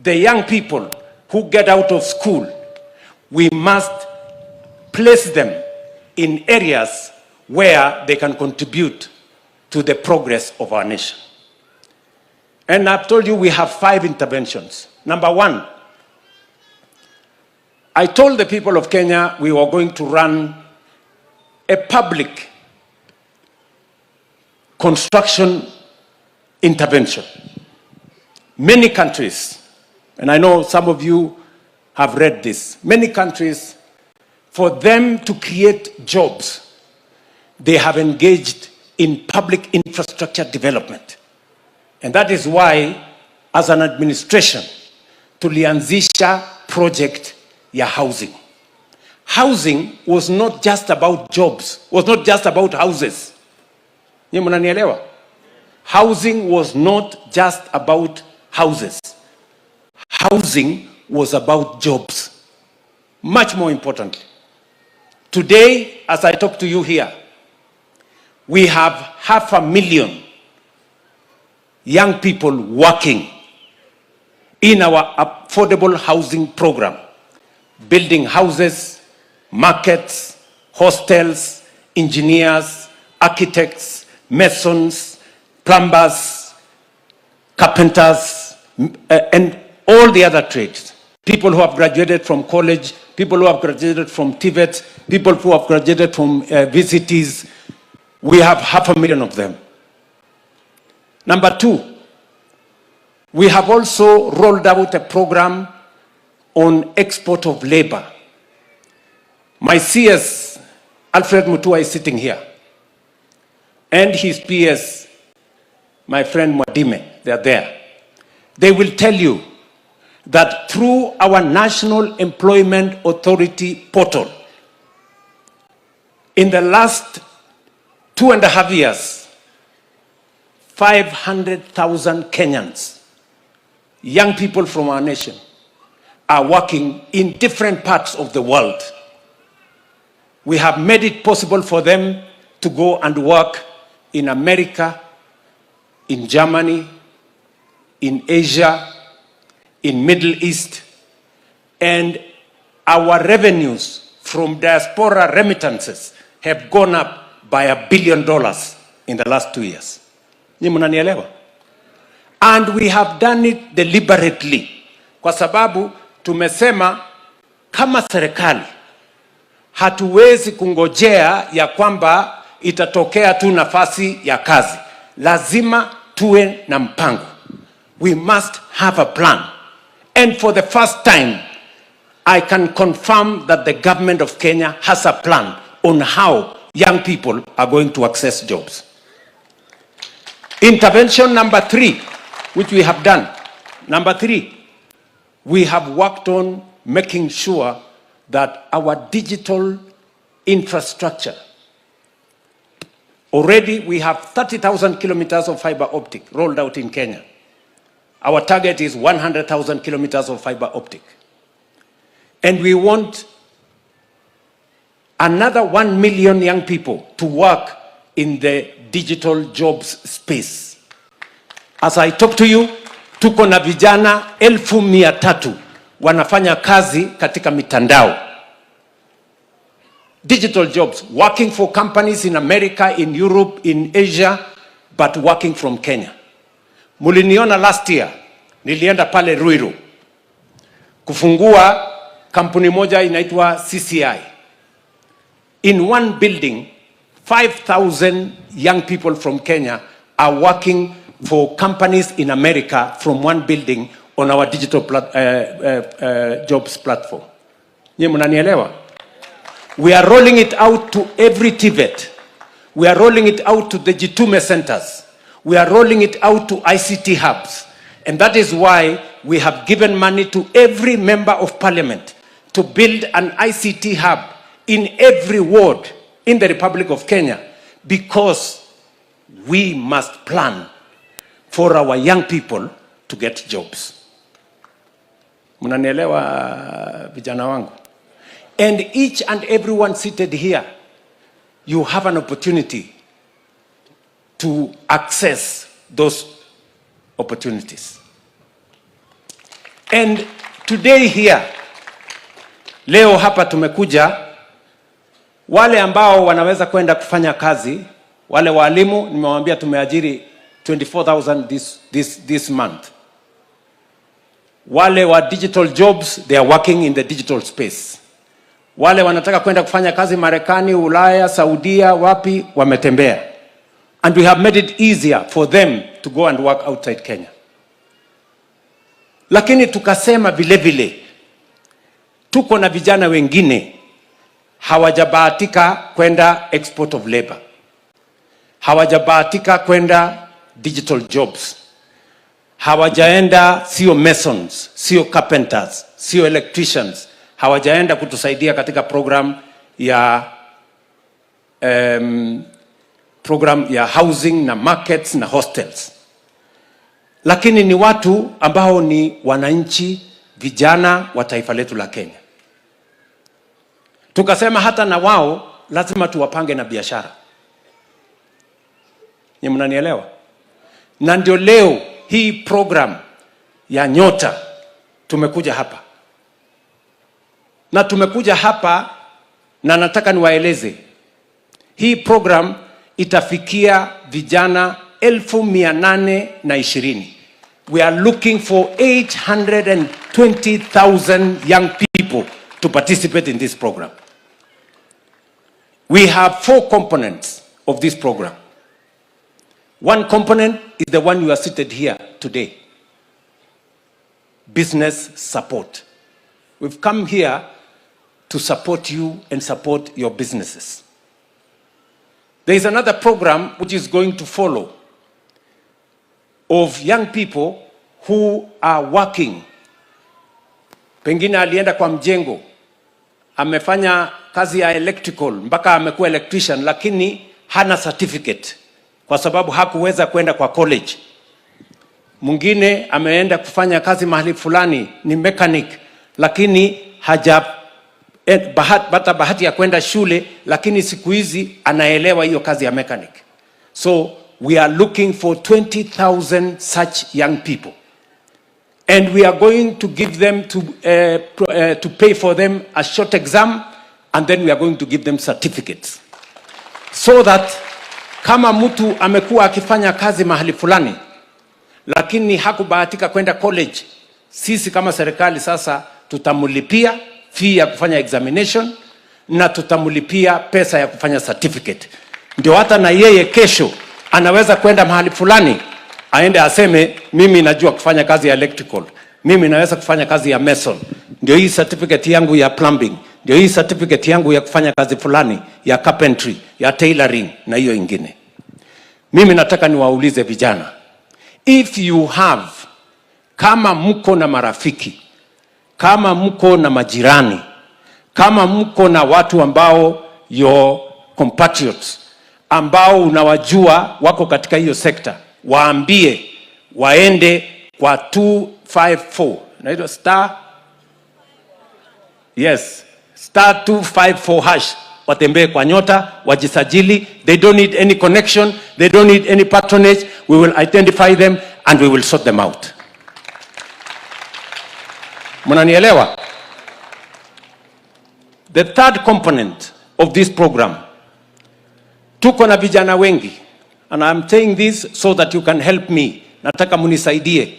the young people who get out of school, we must place them in areas where they can contribute to the progress of our nation. And I've told you we have five interventions. Number one, I told the people of Kenya we were going to run a public construction intervention. Many countries, and I know some of you have read this, many countries, for them to create jobs, they have engaged in public infrastructure development. And that is why, as an administration, tulianzisha project ya housing. Housing was not just about jobs, was not just about houses. Nyinyi mnanielewa? Housing was not just about houses. Housing was about jobs. Much more importantly, today, as I talk to you here, we have half a million young people working in our affordable housing program, building houses, markets, hostels, engineers, architects, masons, plumbers, carpenters, and all the other trades. People who have graduated from college, people who have graduated from TVET, people who have graduated from VCTs. We have half a million of them. Number two, we have also rolled out a program on export of labor. My CS, Alfred Mutua, is sitting here, and his PS, my friend Mwadime, they are there. They will tell you that through our National Employment Authority portal, in the last 2.5 years, 500,000 Kenyans, young people from our nation, are working in different parts of the world. We have made it possible for them to go and work in America, in Germany, in Asia, in Middle East, and our revenues from diaspora remittances have gone up by $1 billion in the last 2 years. Nyi mnanielewa? And we have done it deliberately kwa sababu tumesema kama serikali hatuwezi kungojea ya kwamba itatokea tu nafasi ya kazi. Lazima tuwe na mpango. We must have a plan. And for the first time, I can confirm that the government of Kenya has a plan on how young people are going to access jobs. Intervention number three, which we have done. Number three, we have worked on making sure that our digital infrastructure, already we have 30,000 kilometers of fiber optic rolled out in Kenya. Our target is 100,000 kilometers of fiber optic. And we want another 1 million young people to work in the digital jobs space. As I talk to you, tuko na vijana 300,000 wanafanya kazi katika mitandao. Digital jobs, working for companies in America, in Europe, in Asia, but working from Kenya. Muliniona last year, nilienda pale Ruiru kufungua kampuni moja inaitwa CCI. In one building, 5,000 young people from Kenya are working for companies in America from one building on our digital jobs platform. Nyie mnanielewa? We are rolling it out to every TVET. We are rolling it out to the Jitume centers. We are rolling it out to ICT hubs. And that is why we have given money to every member of parliament to build an ICT hub in every ward in the Republic of Kenya because we must plan for for our young people to get jobs. Mnanielewa vijana wangu? And each and everyone seated here, you have an opportunity to access those opportunities. And today here, leo hapa tumekuja wale ambao wanaweza kwenda kufanya kazi, wale walimu nimewaambia tumeajiri 24,000 this month. Wale wa digital jobs, they are working in the digital space. Wale wanataka kwenda kufanya kazi Marekani, Ulaya, Saudia, wapi, wametembea. And we have made it easier for them to go and work outside Kenya. Lakini tukasema vile vile tuko na vijana wengine hawajabahatika kwenda export of labor, hawajabahatika kwenda digital jobs, hawajaenda, sio masons, sio carpenters, sio electricians, hawajaenda kutusaidia katika program ya housing na markets na hostels, lakini ni watu ambao ni wananchi vijana wa taifa letu la Kenya. Tukasema hata na wao lazima tuwapange na biashara. Ni mnanielewa? Na ndio leo hii program ya Nyota tumekuja hapa, na tumekuja hapa na nataka niwaeleze hii program itafikia vijana 820,000. We are looking for 820,000 young people to participate in this program. We have four components of this program. One component is the one you are seated here today. Business support. We've come here to support you and support your businesses. There is another program which is going to follow of young people who are working. Pengine alienda kwa mjengo, amefanya kazi ya electrical mpaka amekuwa electrician, lakini hana certificate kwa sababu hakuweza kwenda kwa college. Mwingine ameenda kufanya kazi mahali fulani, ni mechanic, lakini haja pata bahati ya kwenda shule, lakini siku hizi anaelewa hiyo kazi ya mechanic. So we are looking for 20,000 such young people. And we are going to give them to pay for them a short exam, and then we are going to give them certificates. So that kama mtu amekuwa akifanya kazi mahali fulani, lakini hakubahatika kwenda college, sisi kama serikali sasa tutamlipia fee ya kufanya examination na tutamlipia pesa ya kufanya certificate. Ndio hata na yeye kesho anaweza kwenda mahali fulani aende aseme, mimi najua kufanya kazi ya electrical, mimi naweza kufanya kazi ya mason, ndio hii certificate yangu ya plumbing, ndio hii certificate yangu ya kufanya kazi fulani ya carpentry, ya tailoring na hiyo ingine. Mimi nataka niwaulize vijana, if you have, kama mko na marafiki, kama mko na majirani, kama mko na watu ambao your compatriots ambao unawajua wako katika hiyo sekta, waambie waende kwa 254, naitwa star, yes, star 254 hash, watembee kwa Nyota, wajisajili. They don't need any connection, they don't need any patronage. We will identify them and we will sort them out. Mnanielewa? The third component of this program, tuko na vijana wengi, and I'm saying this so that you can help me. Nataka munisaidie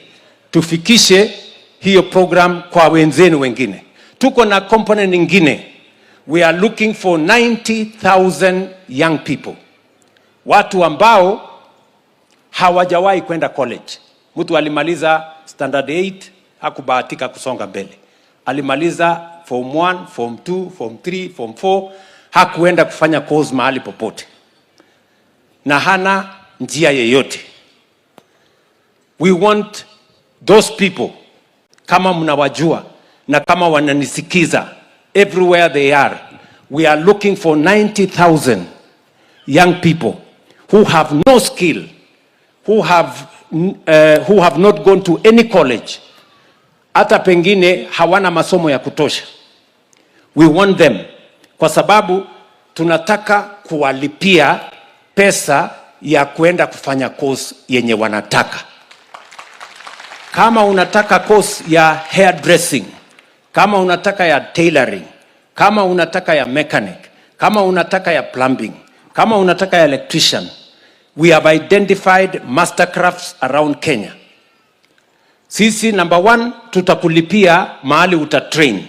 tufikishe hiyo program kwa wenzenu wengine. Tuko na component nyingine. We are looking for 90,000 young people, watu ambao hawajawahi kwenda college. Mtu alimaliza standard 8 hakubahatika kusonga mbele, alimaliza form 1, form 2, form 3, form 4, hakuenda kufanya course mahali popote na hana njia yeyote. We want those people, kama mnawajua na kama wananisikiza everywhere they are, we are looking for 90,000 young people who have no skill, who have who have not gone to any college, hata pengine hawana masomo ya kutosha. We want them kwa sababu tunataka kuwalipia pesa ya kwenda kufanya course yenye wanataka. Kama unataka course ya hairdressing, kama unataka ya tailoring, kama unataka ya mechanic, kama unataka ya plumbing, kama unataka ya electrician, we have identified mastercrafts around Kenya. Sisi number one, tutakulipia mahali utatrain.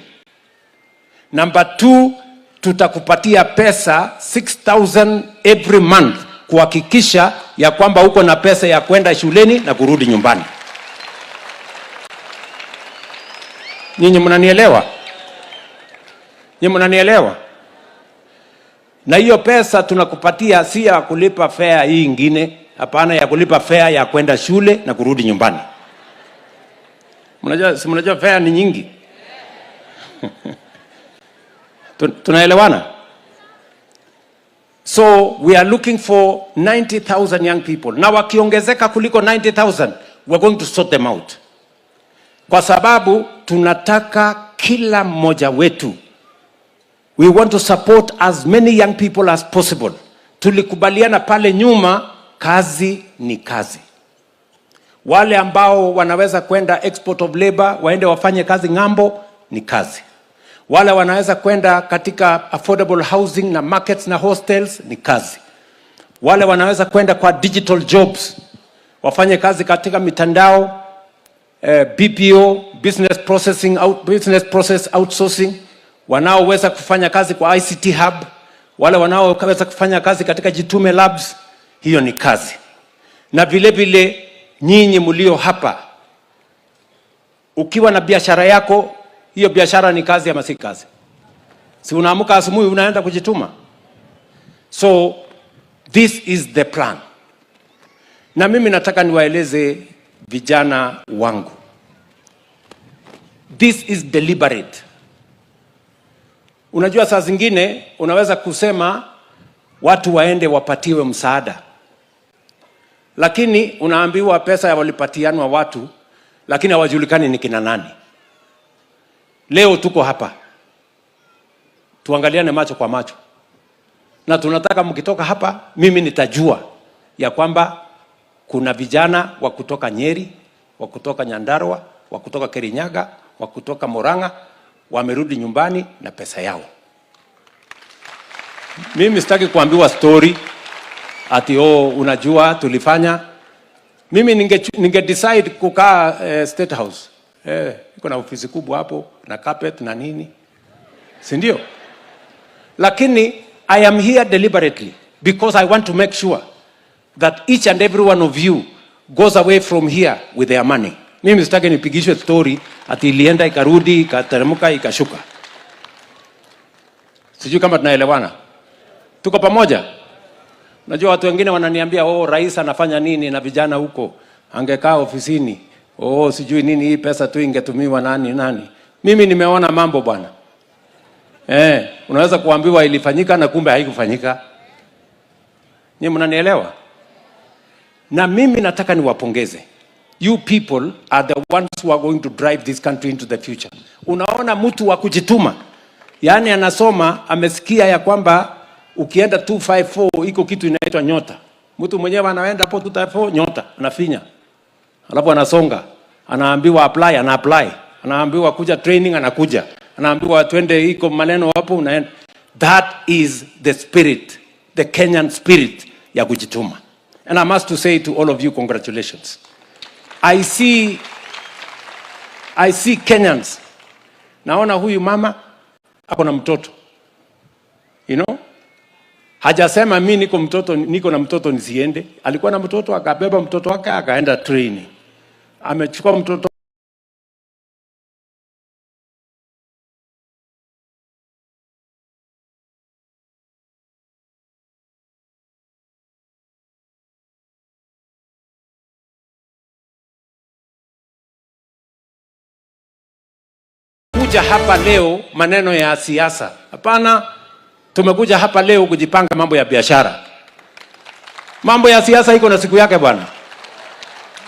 Number two, tutakupatia pesa 6000 every month kuhakikisha ya kwamba uko na pesa ya kwenda shuleni na kurudi nyumbani. Nyinyi mnanielewa? Nyinyi mnanielewa? Na hiyo pesa tunakupatia si ya kulipa fare hii ingine, hapana, ya kulipa fare ya kwenda shule na kurudi nyumbani. Mnajua, si mnajua fare ni nyingi? Tunaelewana? So we are looking for 90,000 young people. Na wakiongezeka kuliko 90,000, we are going to sort them out. Kwa sababu tunataka kila mmoja wetu. We want to support as many young people as possible. Tulikubaliana pale nyuma, kazi ni kazi. Wale ambao wanaweza kwenda export of labor waende wafanye kazi ng'ambo ni kazi. Wale wanaweza kwenda katika affordable housing na markets na hostels ni kazi. Wale wanaweza kwenda kwa digital jobs wafanye kazi katika mitandao, BPO, business processing out, business process outsourcing, wanaoweza kufanya kazi kwa ICT hub, wale wanaoweza kufanya kazi katika Jitume Labs, hiyo ni kazi. Na vile vile nyinyi mlio hapa, ukiwa na biashara yako, hiyo biashara ni kazi ama si kazi? Si unaamka asubuhi unaenda kujituma? So this is the plan. Na mimi nataka niwaeleze vijana wangu, this is deliberate. Unajua saa zingine unaweza kusema watu waende wapatiwe msaada, lakini unaambiwa pesa ya walipatianwa watu, lakini hawajulikani ni kina nani. Leo tuko hapa tuangaliane macho kwa macho, na tunataka mkitoka hapa, mimi nitajua ya kwamba kuna vijana wa kutoka Nyeri, wa kutoka Nyandarua, wa kutoka Kirinyaga, wa kutoka Murang'a wamerudi nyumbani na pesa yao. Mimi sitaki kuambiwa story ati oh, unajua tulifanya. Mimi ninge decide kukaa State House. Iko na ofisi kubwa hapo na carpet na nini, si ndio? Lakini I am here deliberately because I want to make sure that each and every one of you goes away from here with their money. Mimi sitaki nipigishwe story ati ilienda ikarudi ikateremka ikashuka. Sijui kama tunaelewana. Tuko pamoja? Najua watu wengine wananiambia, oh, rais anafanya nini na vijana huko, angekaa ofisini, oh, sijui nini, hii pesa tu ingetumiwa nani nani. Mimi nimeona mambo bwana. Unaweza kuambiwa ilifanyika na kumbe haikufanyika. Nyinyi mnanielewa? Na mimi nataka niwapongeze. You people are the ones who are going to drive this country into the future. Unaona mtu wa kujituma, yaani anasoma, amesikia ya kwamba ukienda 254 iko kitu inaitwa nyota. Mtu mwenyewe anaenda hapo 254 nyota, anafinya. Alafu anasonga, anaambiwa apply, ana apply. Anaambiwa kuja training, anakuja. Anaambiwa twende, iko maneno hapo, unaenda. That is the spirit, the Kenyan spirit ya kujituma. And I must to say to all of you, congratulations. I see Kenyans. Naona huyu mama ako na mtoto. You know? Hajasema mi niko mtoto, niko na mtoto nisiende. Alikuwa na mtoto akabeba mtoto wake akaenda training. Amechukua mtoto kuja hapa leo maneno ya siasa. Hapana, tumekuja hapa leo kujipanga mambo ya biashara. Mambo ya siasa iko na siku yake bwana.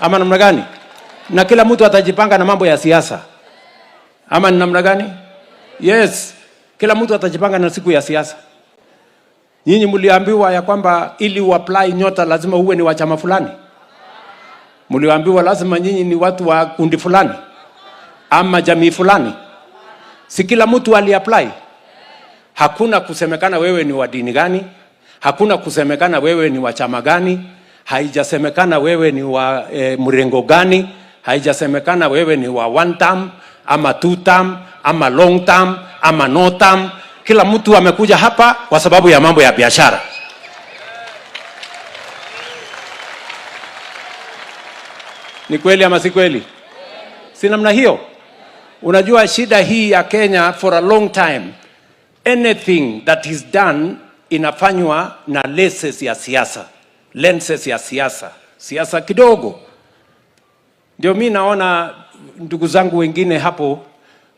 Ama namna gani? Na kila mtu atajipanga na mambo ya siasa. Ama ni namna gani? Yes, kila mtu atajipanga na siku ya siasa. Nyinyi mliambiwa ya kwamba ili uapply Nyota lazima uwe ni wa chama fulani? Mliambiwa lazima nyinyi ni watu wa kundi fulani ama jamii fulani? Si kila mtu aliapply? Hakuna kusemekana wewe ni wa dini gani, hakuna kusemekana wewe ni wa chama gani, haijasemekana wewe ni wa e, mrengo gani, haijasemekana wewe ni wa one term ama two term ama long term ama no term. Kila mtu amekuja hapa kwa sababu ya mambo ya biashara. Ni kweli ama si kweli? Si namna hiyo? Unajua shida hii ya Kenya for a long time, anything that is done inafanywa na lenses ya siasa, lenses ya siasa, siasa kidogo. Ndio mi naona ndugu zangu wengine hapo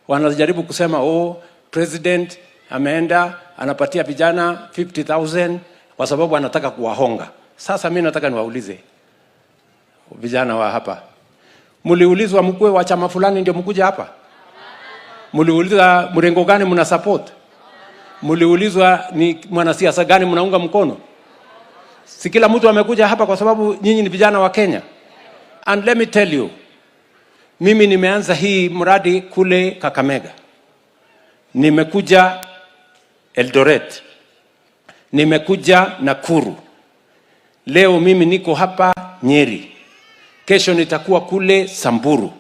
wanajaribu kusema oh, president ameenda anapatia vijana 50,000 kwa sababu anataka kuwahonga. Sasa mi nataka niwaulize vijana wa hapa, mliulizwa mkuwe wa chama fulani ndio mkuja hapa? Mliuliza mrengo gani mna support? Mliulizwa ni mwanasiasa gani mnaunga mkono? Si kila mtu amekuja hapa kwa sababu nyinyi ni vijana wa Kenya. And let me tell you, mimi nimeanza hii mradi kule Kakamega, nimekuja Eldoret, nimekuja Nakuru, leo mimi niko hapa Nyeri, kesho nitakuwa kule Samburu,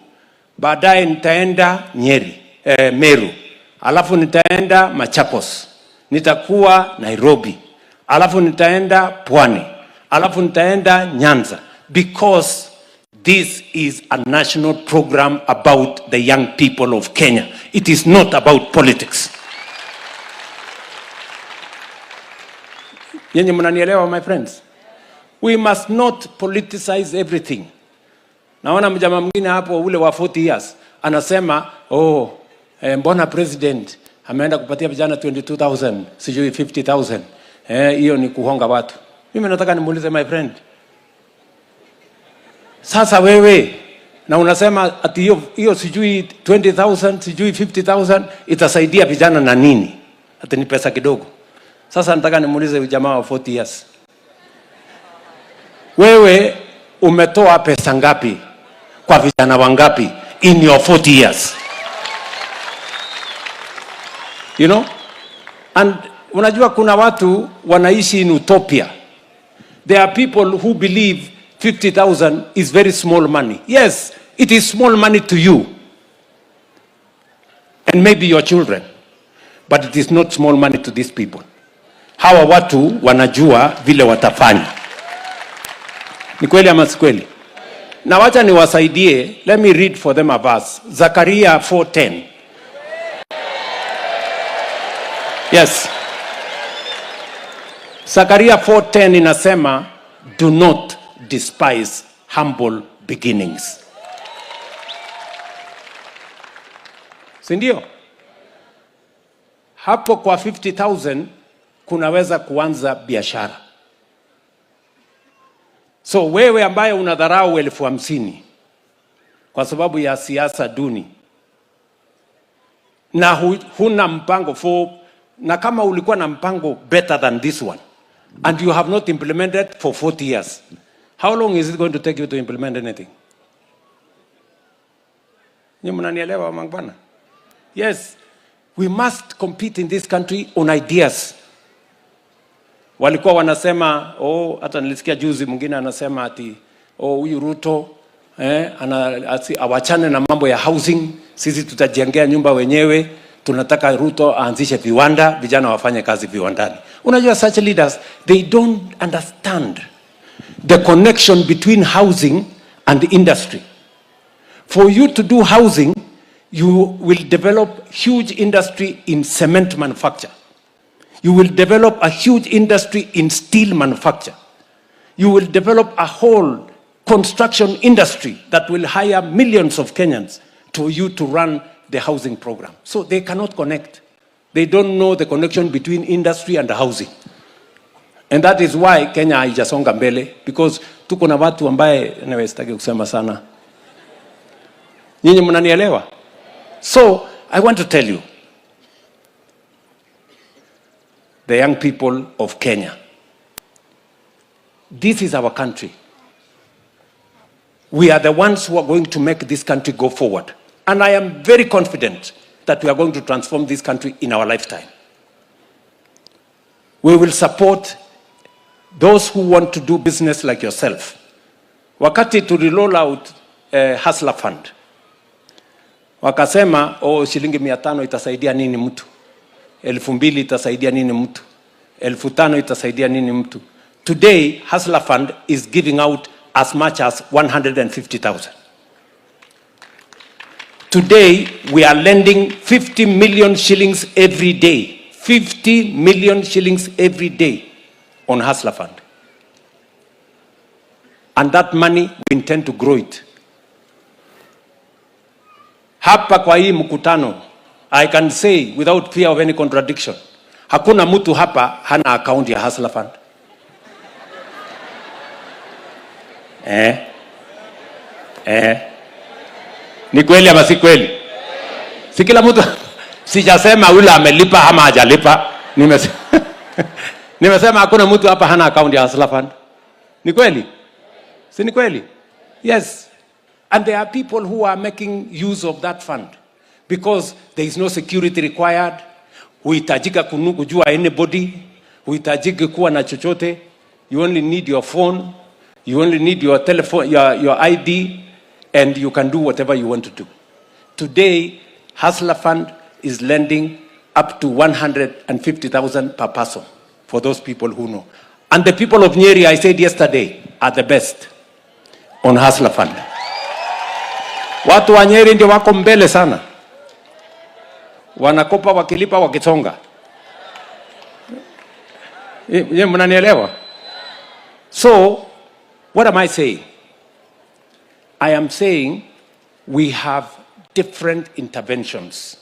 baadaye nitaenda Nyeri, eh, Meru, alafu nitaenda Machakos, nitakuwa Nairobi, alafu nitaenda Pwani, alafu nitaenda Nyanza because this is a national program about the young people of Kenya. It is not about politics. Nyinyi mnanielewa my friends? We must not politicize everything. Naona mjamaa mwingine hapo ule wa 40 years anasema oh, eh, mbona president ameenda kupatia vijana 22,000 sijui 50,000 eh, hiyo ni kuhonga watu. Mimi nataka nimuulize my friend, sasa wewe na unasema ati hiyo hiyo sijui 20,000 sijui 50,000 itasaidia vijana na nini? Ati ni pesa kidogo. Sasa nataka nimuulize huyu jamaa wa 40 years, wewe umetoa pesa ngapi kwa vijana wangapi in your 40 years? You know? And unajua kuna watu wanaishi in utopia. There are people who believe 50,000 is very small money. Yes, it is small money to you and maybe your children, but it is not small money to these people. Hawa watu wanajua vile watafanya. Ni kweli ama si kweli? Na wacha niwasaidie, let me read for them a verse. Zakaria 4:10. Yes. Zakaria 4:10 inasema do not despise humble beginnings. Si ndio? Hapo kwa 50,000 kunaweza kuanza biashara. So wewe ambaye unadharau 50,000 kwa sababu ya siasa duni na huna mpango for, na kama ulikuwa na mpango better than this one and you have not implemented for 40 years, how long is it going to take you to implement anything? Nyinyi mnanielewa mangwana? Yes, we must compete in this country on ideas. Walikuwa wanasema oh, hata nilisikia juzi mwingine anasema ati oh, huyu Ruto eh, ana, ati, awachane na mambo ya housing, sisi tutajengea nyumba wenyewe. Tunataka Ruto aanzishe viwanda, vijana wafanye kazi viwandani. Unajua such leaders they don't understand the connection between housing and industry. For you to do housing, you will develop huge industry in cement manufacture. You will develop a huge industry in steel manufacture. You will develop a whole construction industry that will hire millions of Kenyans to you to run the housing program. So they cannot connect. They don't know the connection between industry and housing. And that is why Kenya haijasonga mbele because Tuko na watu ambaye anyway, sitaki kusema sana. Nyinyi mnanielewa? So I want to tell you the young people of Kenya, this is our country. We are the ones who are going to make this country go forward. And I am very confident that we are going to transform this country in our lifetime. We will support those who want to do business like yourself. Wakati tuli roll out Hustler Fund, wakasema oh, shilingi 500 itasaidia nini mtu? 2,000 itasaidia nini mtu? 5,000 itasaidia nini mtu? Today, Hustler Fund is giving out as much as 150,000. Today, we are lending 50 million shillings every day. 50 million shillings every day on Hustler Fund. And that money, we intend to grow it. Hapa kwa hii mkutano, I can say without fear of any contradiction, hakuna mtu hapa hana account ya Hustler Fund. Eh? Eh? Ni kweli ama si kweli? Si kila mtu sijasema yule amelipa ama hajalipa. Nimesema nimesema hakuna mtu hapa hana account ya Hustler Fund. Ni kweli? Si ni kweli? Yes. And there are people who are making use of that fund because there is no security required. Huhitajika kujua anybody, huhitajiki kuwa na chochote. You only need your phone, you only need your telephone, your ID, and you can do whatever you want to do. Today, Hustler Fund is lending up to 150,000 per person for those people who know. And the people of Nyeri, I said yesterday, are the best on Hustler Fund. Watu wa Nyeri ndio wako mbele sana, wanakopa wakilipa wakisonga. Ye, mnanielewa? So, what am I saying? I am saying we have different interventions.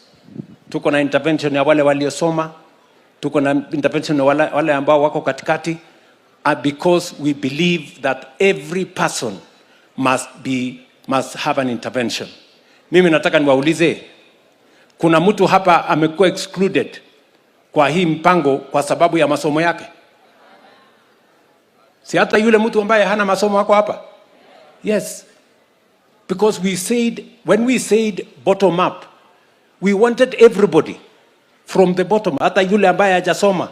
Tuko na intervention ya wale waliosoma, tuko na intervention ya wale, wale ambao wako katikati, because we believe that every person must have an intervention. Mimi nataka niwaulize, kuna mtu hapa amekuwa excluded kwa hii mpango kwa sababu ya masomo yake? Si hata yule mtu ambaye hana masomo ako hapa? Yes. Because we said, when we said bottom up, we wanted everybody from the bottom, hata yule ambaye hajasoma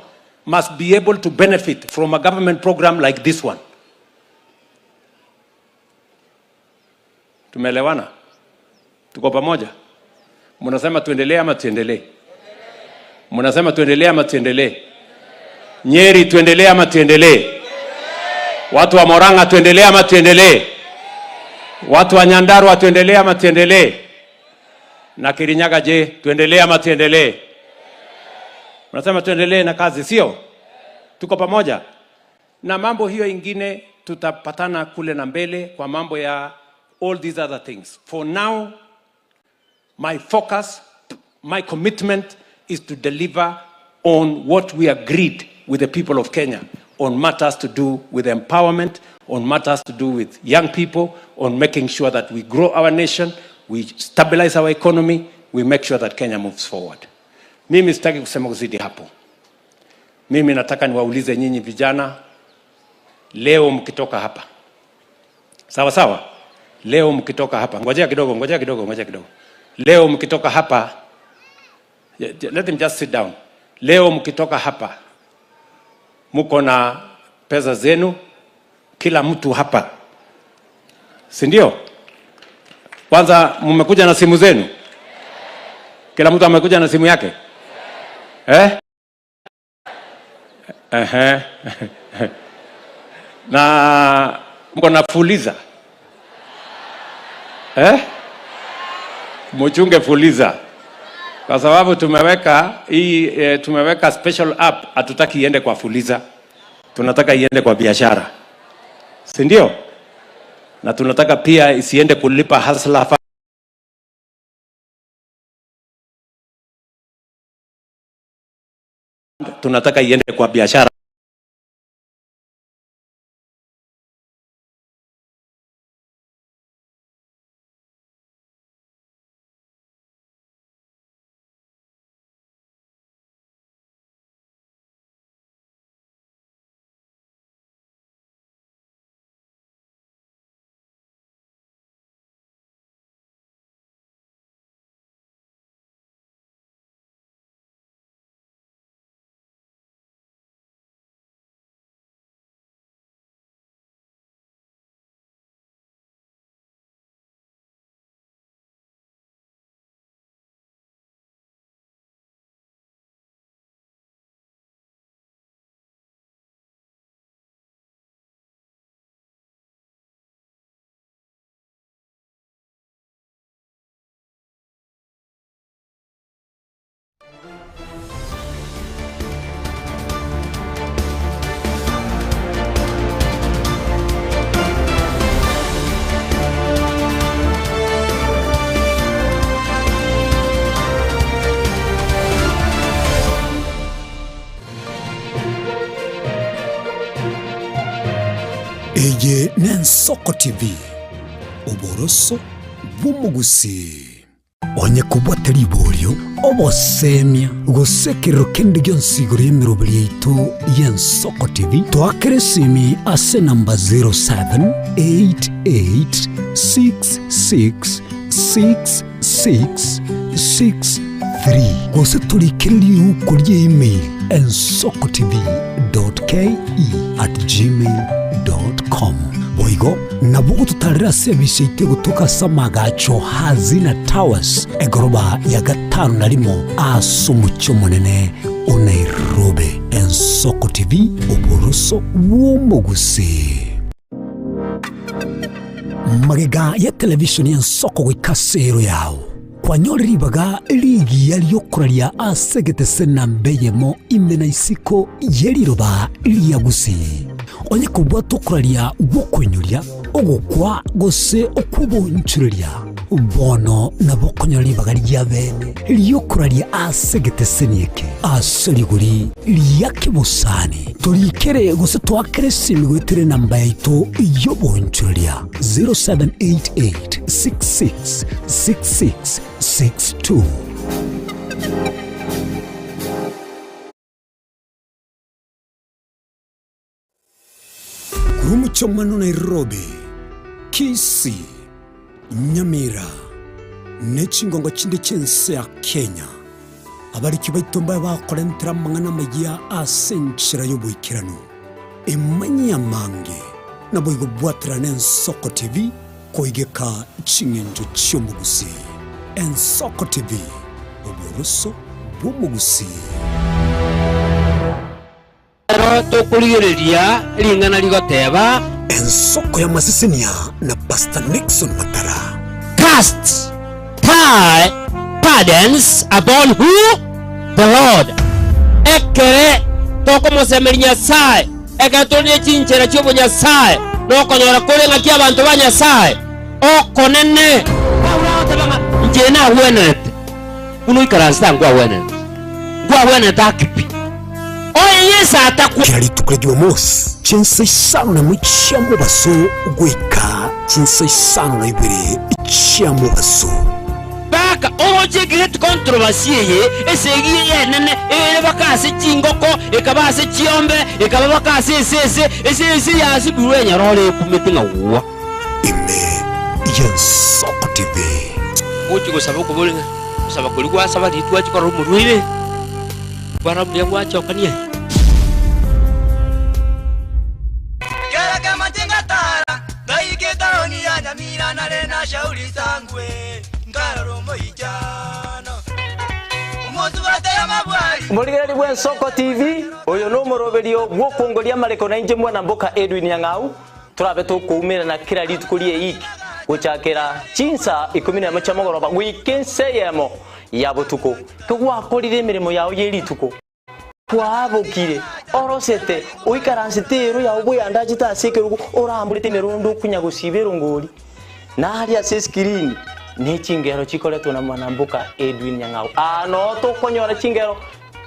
must be able to benefit from a government program like this one. Tumeelewana? Tuko pamoja? Mnasema tuendelee ama tuendelee? Mnasema tuendelee ama tuendelee? Nyeri tuendelee ama tuendelee? Watu wa Murang'a tuendelee ama tuendelee? Watu wa Nyandarua tuendelee ama tuendelee? Na Kirinyaga je, tuendelee ama tuendelee? Mnasema tuendelee na kazi, sio? Tuko pamoja? Na mambo hiyo ingine tutapatana kule na mbele kwa mambo ya all these other things. For now, my focus, my commitment is to deliver on what we agreed with the people of Kenya on matters to do with empowerment, on matters to do with young people, on making sure that we grow our nation, we stabilize our economy, we make sure that Kenya moves forward. Mimi sitaki kusema kuzidi hapo. Mimi nataka niwaulize nyinyi vijana, leo mkitoka hapa, sawa sawa, leo mkitoka hapa, ngojea kidogo, ngojea kidogo, ngojea kidogo. Leo mkitoka hapa, let him just sit down. Leo mkitoka hapa, mko na pesa zenu, kila mtu hapa, si ndio? Kwanza mmekuja na simu zenu, kila mtu amekuja na simu yake eh? Ehe. na mko na fuliza eh? Muchunge fuliza kwa sababu tumeweka hii tumeweka special app, hatutaki iende kwa fuliza, tunataka iende kwa biashara, si ndio? Na tunataka pia isiende kulipa Hustler Fund, tunataka iende kwa biashara. Nensoko TV, oboroso bw'omogusii. Onye kobwate riborio, obosemia, gose ekerero kende gionsi igoro y'emeroberi yaito y'Ensoko TV, toakere esimi ase enamba 0788666663 gose torikere riuko rie email ensokotv.ke@gmail.com. Boigo nabo ogototarera ase ebisa yaito egotoka ase amagacho Hazina Towers, egoroba ya gatano na rimo ase omochie omonene o Nairobi. Ensoko TV, oboroso bw'omogusii. Magega ya televishoni y'ensoko goika ase ero yao, kwanyorire ribaga rigiya ri'okoraria ase egetese namba eyemo ime na isiko ye riroba ria Gusii. Onye kobwate okoraria gw'okoinyoria, ogokwa gose okw'obonchoreria, bono nabo okonyora ribaga ria bene ri'okoraria ase egeteseni eke ase rigori ria kebosani. Torikere gose toakere esimi goetera enamba yaito y'obonchoreria 0788 66 66 62. Korwa omochie Nairobi, Kisii, Nyamira, ne chingongo chinde chi'ense ya Kenya, abariki baito mbabe bakorentera amang'ana amayia ase enchera y'oboikeranu. Emanyie amange, naboigo bwaterane Ensoko TV koigeka ching'encho chi'omogusii. Ensoko TV, oboroso bw'omogusii. Ekero tokorigereria ring'ana rigoteba. Ensoko y'amasesenia na Pastor Nixon Matara. Cast thy burdens upon who? The Lord. Ekere tokomosemeria Nyasae, ekero tore ne chinchera chi'obonyasae, nokonyora kore ng'aki abanto ba Nyasae okonene. Paulo agoteba ng'a inche nagwenerete buna oikaransete aa nkwagwenerete. Nkwagwenerete ake pi. Oye Yeso atakwa. Kera rituko ria Jumamosi, chinsa isano na imo chia mobaso goika chinsa isano na ibere chia mobaso. Baka oroche egreat controversy eye, esegi eye enene ere baka ase chingoko, ekaba ase chiombe, ekaba baka ase esese, esese yasibirwe enyarore ekumete ng'a gwa. Ime y'Ensoko TV. Gochia gosaba okobori ng'a gosaba koria gwasaba riria twachia korora omorwaire, kwarora mbuya gwachokania aye. Kera kemache ngatara, ngaika etaoni ya Nyamira nare na Shauri Sangwe, nkarora omoichano. Omosubati y'amabwari. Omorigereria bw'Ensoko TV, oyo nomoroberio bw'okongoria amareko nainche mwana mboka Edwin Nyang'au, Torabe tokoumerana kera rituko ri'eiki, gochakera chinsa ikomi nemo chia mogoroba goika ensa eyemo ya botuko. Kegwakorire emeremo yao ye rituko, kwabokire, orosete, oikaransete eero yao bweyandachete ase ekerogo, oramborete emerondo okonya gosiba erongori, na aria ase eskirini ne chingero chikoretwa na mwanamboka Edwin Nyang'au. Aa noo tokonyora chingero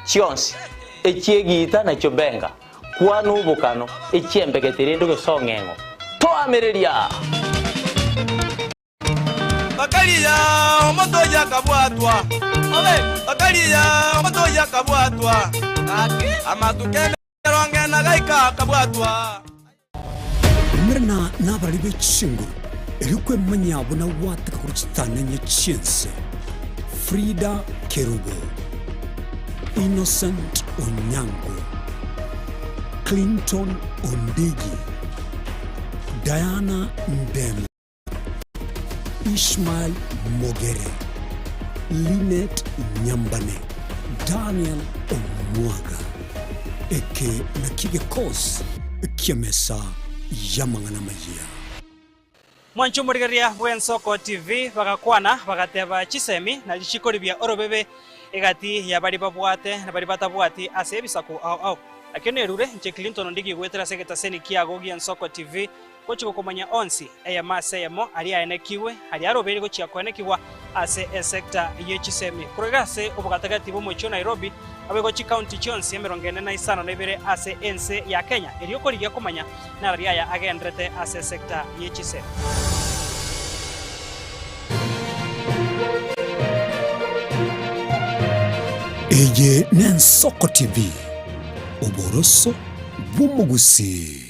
chionsi, echi'egiita na chiobenga. Kwana obokano, echiembegete rende ogesong'eng'o. Toamereria! Bakaria omotoyi akabwatwa, bakaria omotoyi akabwatwa, amatuko emerongo ena gaika akabwatwa. Umerana nabarari be chinguru, erio kwemanyia buna gwateka korwa chitanenye chi'ense. Frida Kerubo, Innocent Onyango, Clinton Ondigi, Diana Ndemo, Ishmael Mogere, Linet Nyambane, Daniel Omwaga. Eke nakio gekosi ki'emesa y'amang'ana amayia. Mwanche omorigereria bw'Ensoko TV bagakwana bagateba chisemi na richiko ribia orobebe egati ya baria babwate na baria batabwati ase ebisaku ao ao. Nakio nerure inche Clinton Ondigi goetera ase egetaseni kiago gi'Ensoko TV gochia gokomanya onsi eyemo ase eyemo aria aenekigwe aria arobeire gochia koenekigwa ase esector ye chisemi. Korwa iga ase obogatagati bw'omochie o Nairobi. Naboigo chikaunti chionsi 45 ase ense ya Kenya, erio korigia komanya narari aya agenderete ase esecta ye chisemi. Eye n'Ensoko TV, oboroso bw'omogusii.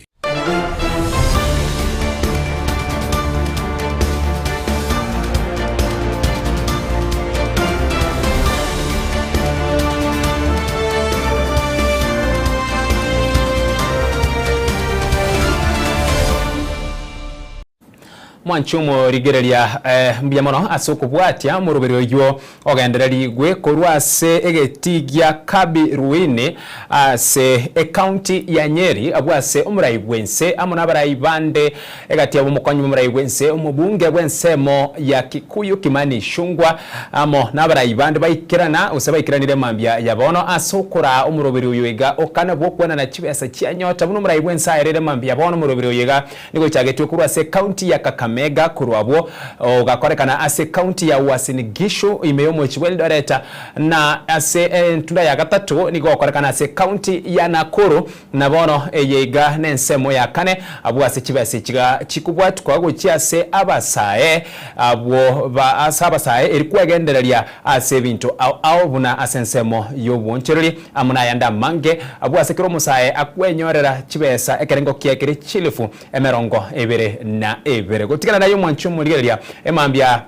Mwanche omorigereria eh, mbuya mono ase okobwatia omoroberi oyio ogendererigwe korwa ase egetii gia Kabi Ruini ase ecounty ya Nyeri abwo ase omorai bwense amo nabarai bande egati yabo omokonyi bw'omorai bwense omobunge bw'ensemo ya Kikuyu Kimani Ichung'wa amo nabarai bande baikerana gose baikeranire mambia ya bono ase okoraa omoroberi oyo iga okana bw'okwenana chibesa chia nyota buna omorai bwense aerere mambia bono omoroberi oyo iga Nigo ochagetwe korwa ase ekaunti ya Kakamega korwa abwo ogakorekana ase ekaunti ya Uasin Gishu ime y'omochie bw'Eldoret na ase entunda ya gatato nigo ogokorekana ase ekaunti ya Nakuru na bono eye iga nensemo ya kane abwo ase chibesa echiga chikobwatwa gochia ase abasae abwo ba ase abasae eri kwegendereria ase ebinto ao ao buna ase ensemo y'obwonchoreri Amo nayande amange, abwo ase kera omosae akwenyorera chibesa ekerengo kiaye kere chilifu 22. Gotigana naye omwanchi omorigereria, emambia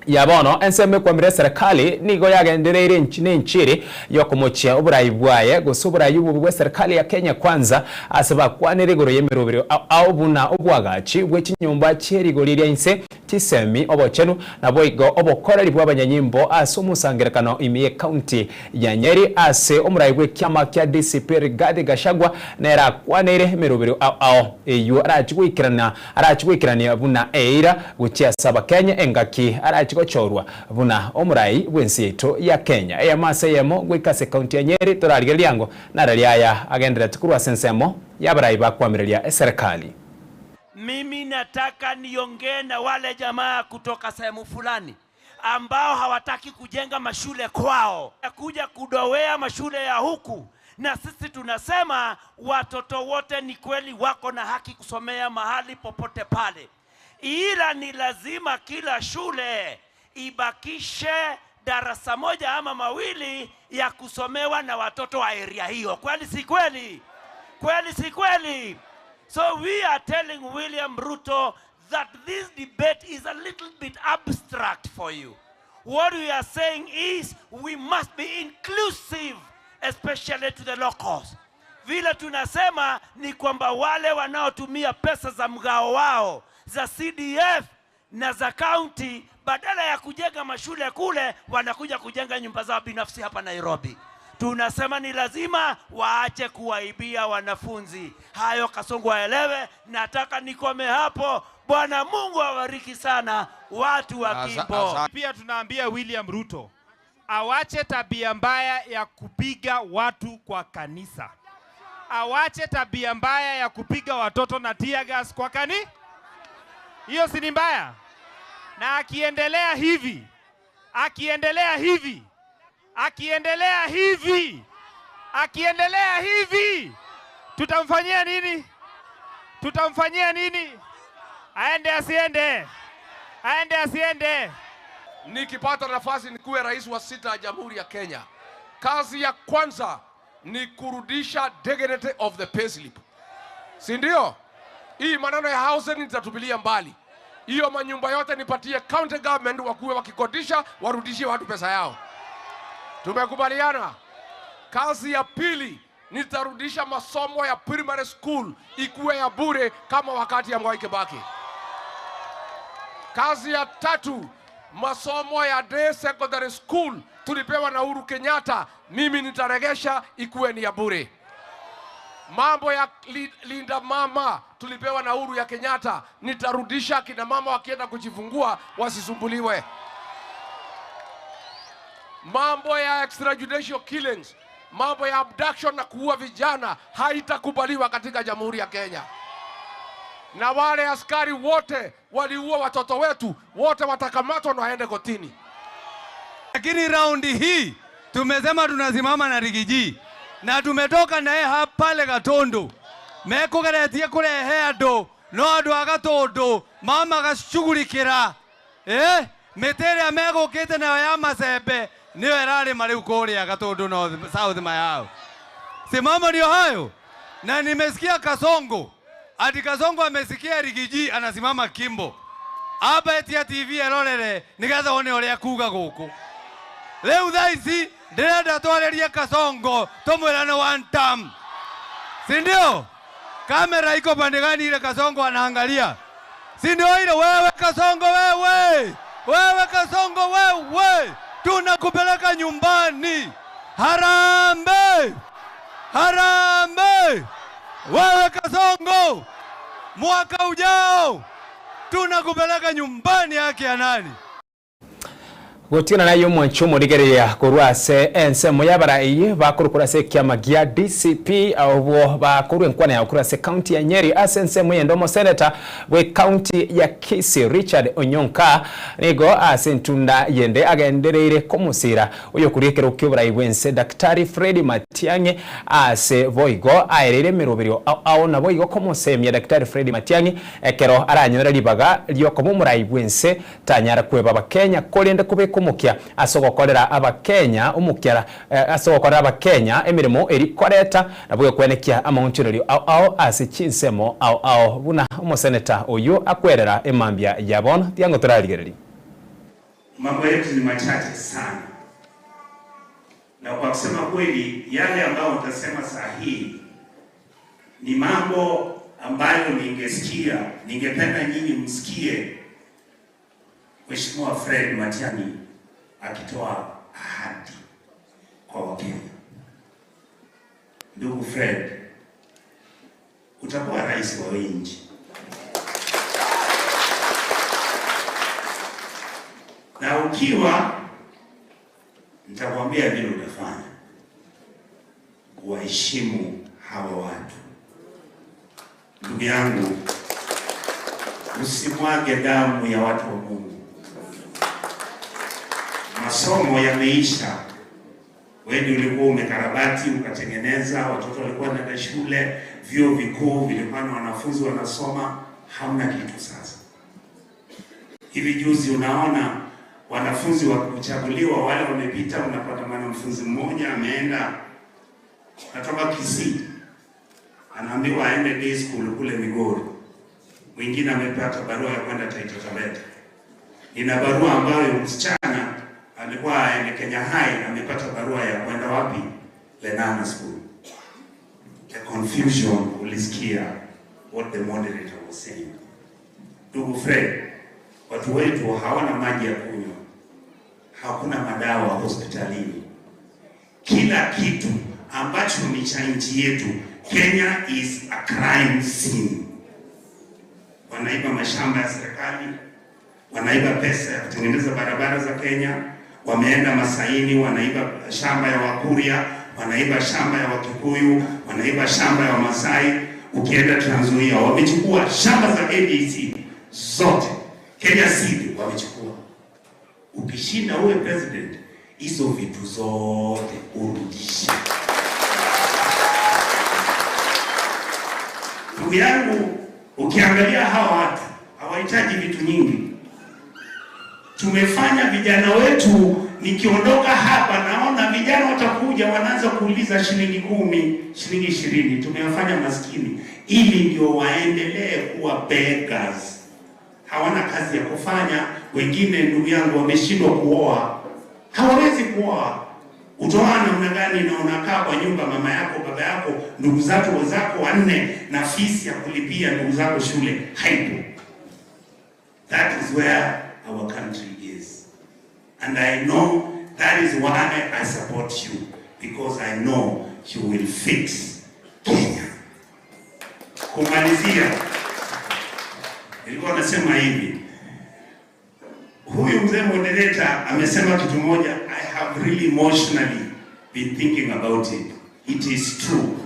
ya bono ensemo ekwamire eserekali nigo yagendereire nenchiri yokomochia oborai bwaye gose oborai obobe bw'eserekali ya Kenya Kwanza ase bakwanire igoro y'emeroberio ao ao buna obwagachi bwe chinyomba chie rigori ria inse chisemi, obochenu, naboigo obokoreri bw'abanyanyimbo ase omosangererekano ime y'ecounty ya Nyeri ase omorai bw'ekiama kia DCP Rigathi Gachagua nere akwaneire emeroberio ao ao eyio arachi goikerana arachi goikerania buna eira gochia ase abakenya engaki arachi gochorwa buna omorai bw'ense yaito ya Kenya. Eyemo ase eyemo goika ase ecounty ya Nyeri torarigereria ango narari aya agenderereti korwa ase ensemo y'abarai bakwamireria eserekari. Mimi nataka niongee na wale jamaa kutoka sehemu fulani ambao hawataki kujenga mashule kwao, kuja kudowea mashule ya huku, na sisi tunasema watoto wote ni kweli wako na haki kusomea mahali popote pale, ila ni lazima kila shule ibakishe darasa moja ama mawili ya kusomewa na watoto wa area hiyo. Kweli si kweli? Kweli si kweli? So we are telling William Ruto that this debate is a little bit abstract for you. What we are saying is we must be inclusive, especially to the locals. Vile tunasema ni kwamba wale wanaotumia pesa za mgao wao za CDF na za county, badala ya kujenga mashule kule, wanakuja kujenga nyumba zao binafsi hapa Nairobi. Tunasema ni lazima waache kuwaibia wanafunzi. Hayo Kasongo aelewe. Nataka nikome hapo. Bwana Mungu awabariki sana watu wa Kimbo. Pia tunaambia William Ruto awache tabia mbaya ya kupiga watu kwa kanisa, awache tabia mbaya ya kupiga watoto na tear gas kwa kani. Hiyo si ni mbaya? Na akiendelea hivi, akiendelea hivi, akiendelea hivi, akiendelea hivi, tutamfanyia nini? Tutamfanyia nini? Aende asiende? Aende asiende? Nikipata nafasi nikuwe rais wa sita ya Jamhuri ya Kenya, kazi ya kwanza ni kurudisha dignity of the payslip, si ndio? Hii maneno ya housing nitatupilia mbali. Hiyo manyumba yote nipatie county government, wakuwe wakikodisha, warudishie watu pesa yao. Tumekubaliana. Kazi ya pili nitarudisha masomo ya primary school ikuwe ya bure kama wakati ya Mwai Kibaki. Kazi ya tatu, masomo ya day secondary school tulipewa na Uhuru Kenyatta, mimi nitaregesha ikuwe ni ya bure. Mambo ya linda mama tulipewa na Uhuru ya Kenyatta, nitarudisha kina mama wakienda kujifungua wasisumbuliwe. Mambo ya extrajudicial killings, mambo ya abduction na kuua vijana haitakubaliwa katika Jamhuri ya Kenya. Na wale askari wote waliua watoto wetu wote watakamatwa na waende kotini. Lakini raundi hii Tumesema tunasimama na Riggy G na tumetoka naye hapa pale Gatundu mekugeretie kurehe andu no andu a Gatundu mamagacugurikira eh mĩtĩ ĩrĩa megũkĩte nayo ya macembe nĩyo ĩrarĩma rĩu kũrĩa Gatundu North South Mayao. Si mambo ndio hayo? Na nimesikia Kasongo ati Kasongo amesikia Riggy G anasimama Kimbo amba etia TV erorere nigetha one ũrĩa kuga gũkũ rĩu thaa ici ndĩrenda twarĩrie Kasongo tũmwĩrane one term, si ndio? Kamera iko pande gani ile Kasongo anaangalia, si ndio ile? Wewe Kasongo, wewe wewe Kasongo, wewe tunakupeleka nyumbani. Harambee, harambee! Wewe Kasongo, mwaka ujao tunakupeleka nyumbani. Haki ya nani? Gotigana naye omwancho omorigereria korwa ase ensemo y'abarai bakorokora ase ekiama gia DCP obwo bakorwa enkwana yao korwa ase county ya Nyeri ase ensemo yende omoseneta bwe county ya Kisii Richard Onyonka nigo ase entunda yende agendereire komosira oyo koria ekero kia oborai bwense Daktari Fred Matiang'i ase boigo aereire emeroberio ao ao naboigo komosemia Daktari Fred Matiang'i ekero aranyore ribaga riokoba omorai bwense Tanyara kweba Abakenya, korende kobeka omokia ase ogokorera Abakenya omokia ase ogokorera Abakenya emeremo eria koreta na bwekwenekia amaonchorerio ao ao ase chinsemo ao ao buna omoseneta oyio akwerera emambia ya bono. Tiango torarigererie. Mambo yetu ni machache sana, na kwa kusema kweli, yale ambayo utasema saa hii ni mambo ambayo ningesikia, ningependa nyinyi msikie Mheshimiwa Fred Matiang'i akitoa ahadi kwa Wakenya. Ndugu Fred, utakuwa rais wa hii nchi na ukiwa, nitakwambia vile utafanya. Waheshimu hawa watu. Ndugu yangu, usimwage damu ya watu wa Mungu. Masomo yameisha. Wewe ulikuwa umekarabati ukatengeneza, watoto walikuwa wanaenda shule, vyuo vikuu vilikuwa na wanafunzi wanasoma, hamna kitu sasa. Hivi juzi unaona wanafunzi wa kuchaguliwa wale wamepita, unapata mwanafunzi mmoja ameenda natoka Kisii, anaambiwa aende day school kule Migori, mwingine amepata barua ya kwenda Taita Taveta. Nina barua ambayo msichana alikuwa aende Kenya High, amepata barua ya kwenda wapi? Lenana School. The confusion ulisikia what the moderator was saying. Ndugu Fred, watu wetu hawana maji ya kunywa, hakuna madawa hospitalini, kila kitu ambacho ni cha nchi yetu. Kenya is a crime scene. Wanaiba mashamba ya serikali, wanaiba pesa ya kutengeneza barabara za Kenya, wameenda Masaini, wanaiba shamba ya Wakuria, wanaiba shamba ya Wakikuyu, wanaiba shamba ya Wamasai. Ukienda Trans Nzoia wamechukua shamba za ADC zote, Kenya Seed wamechukua. Ukishinda uwe president, hizo vitu zote urudishe. Ndugu yangu, ukiangalia hawa watu hawahitaji vitu nyingi. Tumefanya vijana wetu, nikiondoka hapa naona vijana watakuja wanaanza kuuliza shilingi 10, shilingi 20. Tumewafanya maskini ili ndio waendelee kuwa beggars. Hawana kazi ya kufanya. Wengine ndugu yangu wameshindwa kuoa, hawawezi kuoa. Utaoa namna gani na unakaa kwa nyumba mama yako baba yako ndugu zako wenzako wanne, na fees ya kulipia ndugu zako shule haipo. That is where our country is. And I know that is why I support you, because I know you will fix Kenya. Kumalizia, nilikuwa nasema hivi, huyu mzee moderator amesema kitu moja, I have really emotionally been thinking about it. It is true.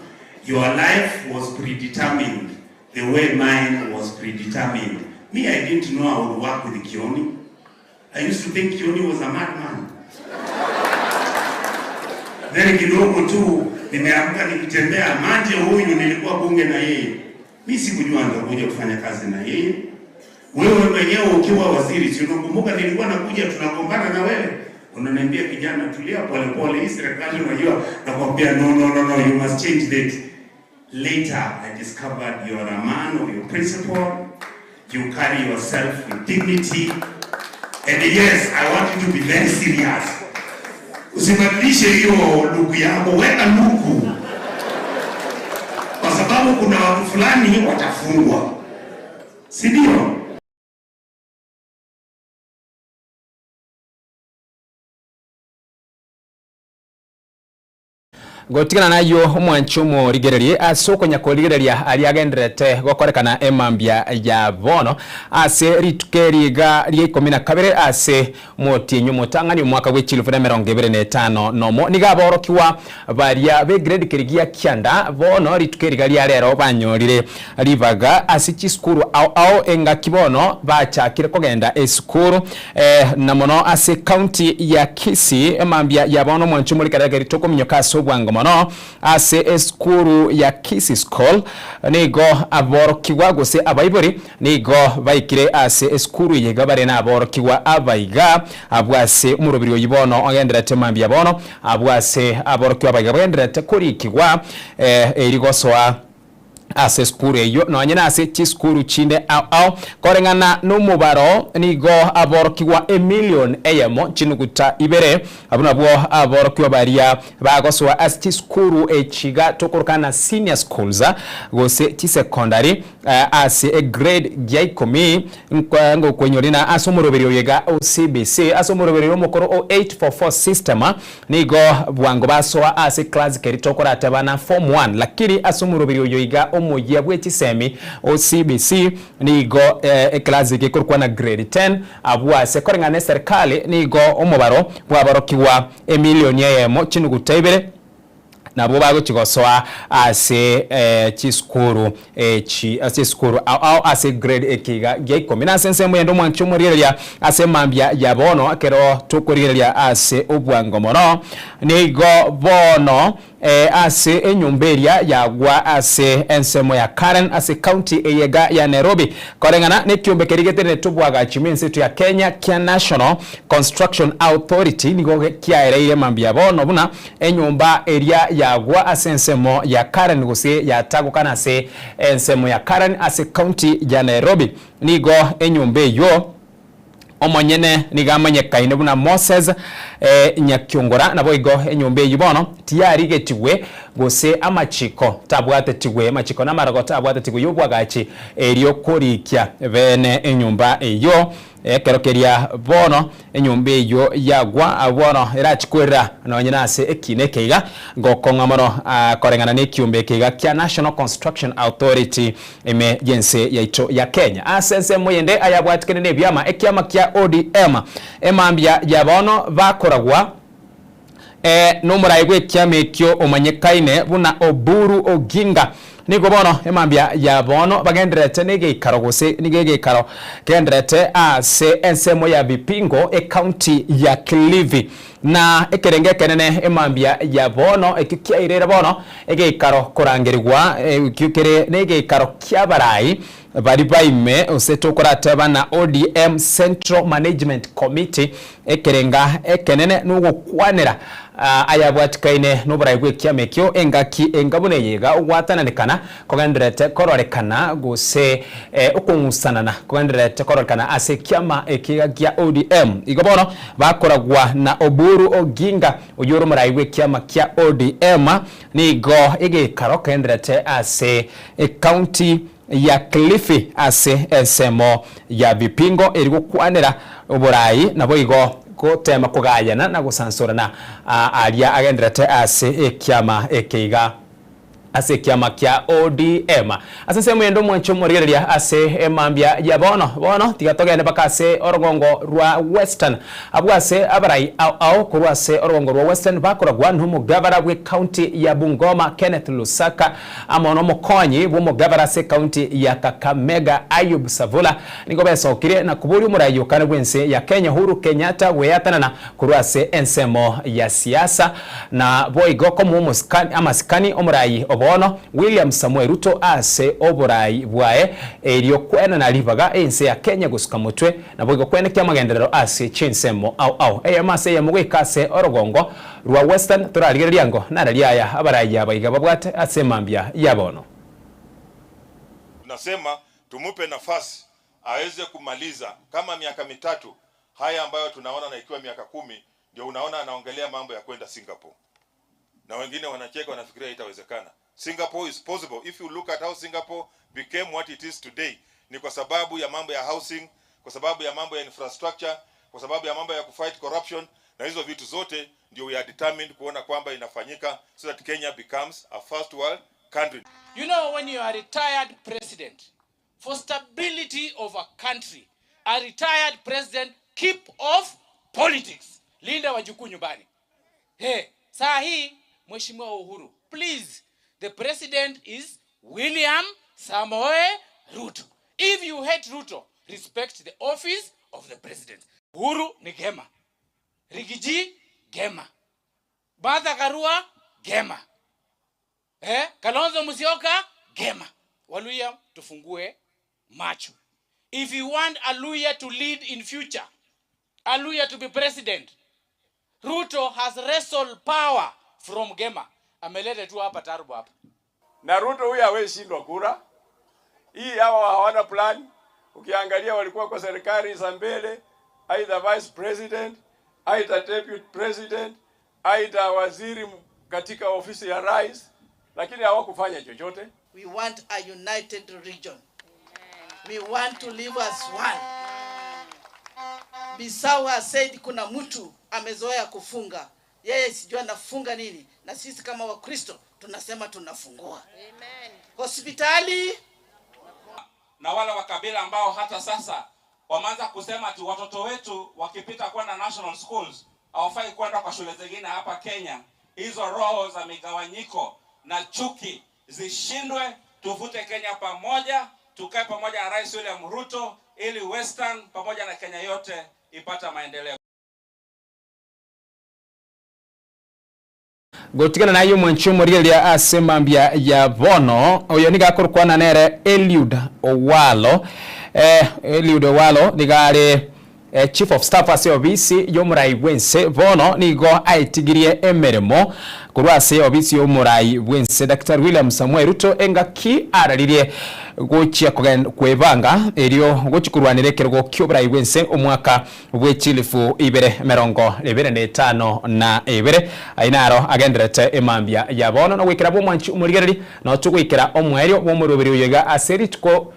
Your life was predetermined the way mine was predetermined. Me, I didn't know I would work with Kioni. I used to think Kioni was a madman. Then kidogo tu nimeamka nikitembea, Manje huyu nilikuwa bunge na yeye, mi sikujua nitakuja kufanya kazi na yeye. Wewe mwenyewe ukiwa waziri, si unakumbuka nilikuwa nakuja tunagombana na wewe, unaniambia kijana, tulia polepole, hii serikali unajua. Nakwambia no, no, no, no, you must change that. Later I discovered you are a man of your principle, you carry yourself with dignity, and yes, I want you to be very serious. Usibadilishe hiyo luku yako, weka luku, kwa sababu kuna watu fulani watafungwa, si ndio? Gotigana nayio omwanchi omorigererie ase okonya korigereria aria agenderete gokorekana emambia ya bono ase rituko eriga ria ikomi na kabere ase motienyi omotang'ani omwaka bwa chilufu na emerongo ebere na etano nomo. Niga aborokiwa baria be grade kerigia kianda bono rituko eriga ria rero banyorire ribaga ase chisukuru ao ao engaki bono bachakire kogenda esukuru eh, na mono ase county ya Kisii emambia ya bono omwanchi omorigereria tokominyoka ase obwango mono ase esukuru ya Kisii School nigo aborokigwa gose abaibori nigo baikire ase esukuru eye iga bare na aborokigwa abaiga abwo ase omorobiri oyio bono ogenderete mambia bono abwo ase aborokigwa abaiga bagenderete korikigwa eh, eri gosoa ase esukuru eyio nonye na ase chisukuru chinde ao ao. Koreng'ana nomobaro nigo aborokigwa emilion eyemo chinuguta ibere, abwo nabwo aborokigwa baria bagosoa ase chisukuru echi iga tokorokana na senior schools gose chisecondary ase egrade gia ikomi ngokoinyori na ase omoroberio oyo iga o CBC ase omoroberio omokoro o 844 system Nigo bwango basoa ase class keri tokorateba na form one lakini ase omoroberi oyo iga omoyia bwe chisemi o CBC nigo eclass eke ekorokwa na grade ten abwo ase koreng'ana ne serikali nigo omobaro bwaborokigwa emilioni eyemo chinuguta ibere nabwo bagochi gosoa ase chisukuru echi ase esukuru ao ao ase grade ekiga gia ikomi. Na ase ensemo eyende omwanchi omorigereria ase mambia ya bono ekero tokorigereria ase obwango mono, nigo bono ase enyomba eria yagwa ase ensemo ya Karen ase county eyega ya Nairobi koreng'ana nekiombe keria geteneretwe obwagachi bw'ense eto ya Kenya kia National Construction Authority nigo kiaereire mambia ya bono buna Enyomba eria yagwa ase ensemo ya Karen gose yatagokana ase ensemo ya Karen ase county ya Nairobi. Nigo enyomba eyio omonyene nigo amanyekaine buna Moses Nyakiongora. Naboigo enyomba eyio bono tiyarigetigwe gose amachiko tabwatetigwe, amachiko na amarogo tabwatetigwe y'obwagachi erio korikia bene enyomba eyio. Ekero keria bono enyomba eyio yagwa, agwo bono erachie kwerera nonye nase ekiina eke iga, gokong'a mono koreng'ana nekiombe eke iga kia National Construction Authority ime y'ense yaito ya Kenya. Ase ensemo yende ayabwatikene nebiama, ekiama kia ODM emambia ya bono bakoragwa Nomoraai bw'ekiama ekio omanyekaine buna Oburu Oginga. Nigo bono emambia ya bono bagendererete negeikaro gose nigo egeikaro kegendererete ase ensemo ya Vipingo ecounty ya Kilifi. Na ekerengo ekenene emambia ya bono ekio kiairire bono egeikaro korangerigwa ekio kere negeikaro ki'abarai Baria baime gose tokorateba na ODM Central Management Committee ekerenga ekenene nogokwanera ayabwatikaine noborai bw'ekiama ekio engaki enga buna eye iga ogwatananekana kogendererete kororekana gose okong'usanana kogendererete kororekana ase ekiama eke iga gia ODM. Igo bono bakoragwa na Oburu Oginga oyio ore omorai bw'ekiama kia ODM nigo egekaro kegendererete ase ecounty ya Kilifi ase ensemo ya Vipingo eri gokwanera oborai naboigo goteema kogayana na gosansorana aria agendererete ase ekiama eke iga. Ase ekiama kia ODM. Ase ensemo ende omwanche omorigereria ase emambia ya bono. Bono tiga togende mpaka ase orogongo rwa Western. Abwo ase abarai ao ao korwa ase orogongo rwa Western bakoragwa nomogabara bw'ecounty ya Bungoma Kenneth Lusaka amo nomokonyi bw'omogabara ase ecounty ya Kakamega Ayub Savula nigo besokire na koboria omorai okare bw'ense ya Kenya Uhuru Kenyatta gweatanana Korwa ase ensemo ya siasa, na boigo komoa amasikani omorai o bono, William Samoei Ruto ase oborai bwaye, erio kwenana ribaga ense ya Kenya gosuka motwe, naboigo kwenekia amagenderero ase chinsemo ao ao. Eyemo ase eyemo goika ase orogongo rwa Western torarigereria ango narari aya abarai aba iga babwate ase mambia ya bono. Tunasema tumupe nafasi aweze kumaliza kama miaka mitatu haya ambayo tunaona, na ikiwa miaka kumi ndio unaona anaongelea mambo ya kwenda Singapore, na wengine wanacheka wanafikiria itawezekana. Singapore is possible. If you look at how Singapore became what it is today, ni kwa sababu ya mambo ya housing, kwa sababu ya mambo ya infrastructure, kwa sababu ya mambo ya kufight corruption, na hizo vitu zote ndio we are determined kuona kwamba inafanyika so that Kenya becomes a first world country. You know, when you are a retired president, for stability of a country, a retired president keep off politics. Linda wajukuu nyumbani. Hey, saa hii Mheshimiwa Uhuru, please, the president is William Samoei Ruto. If you hate Ruto, respect the office of the president. Uhuru ni Gema. Rigiji Gema. Martha Karua Gema. Eh, Kalonzo Musyoka Gema. Waluya tufungue macho. If you want a Luya to lead in future, a Luya to be president, Ruto has wrestled power from Gema. Ameleta tu hapa Tarbo hapa. Na Ruto huyu hawezi shindwa kura. Hii hawa hawana plan. Ukiangalia walikuwa kwa serikali za mbele, either vice president, either deputy president, either waziri katika ofisi ya rais, lakini hawakufanya chochote. We want a united region. We want to live as one. Bisawa said kuna mtu amezoea kufunga, yeye sijui anafunga nini, na sisi kama Wakristo tunasema tunafungua. Amen. Hospitali na wale wa kabila ambao hata sasa wameanza kusema ati watoto wetu wakipita kwenda national schools hawafai kwenda kwa shule zingine hapa Kenya. Hizo roho za migawanyiko na chuki zishindwe, tuvute Kenya pamoja, tukae pamoja na Rais William Ruto ili Western pamoja na Kenya yote ipate maendeleo. Gotigana naye omwanchi omorigereria ase mambia ya bono, oyo nigo akorokwana nere Eliud Owalo. Eh, Eliud Owalo nigo are eh, Chief of Staff ase obisi y'omorai bw'ense bono nigo aetigirie emeremo korwa ase obisi y'omorai bw'ense Daktari William Samoei Ruto engaki araririe gochia kwebanga erio gochia korwanera ekerogo ki'oborai bw'ense omwaka bwe chilifu ibere emerongo ebere na etano na ebere. Ayio naro agendererete emambia ya bono, na goikera bw'omwanchi omorigereri, nao togoikera omoerio bw'omoroberi oyo iga ase rituko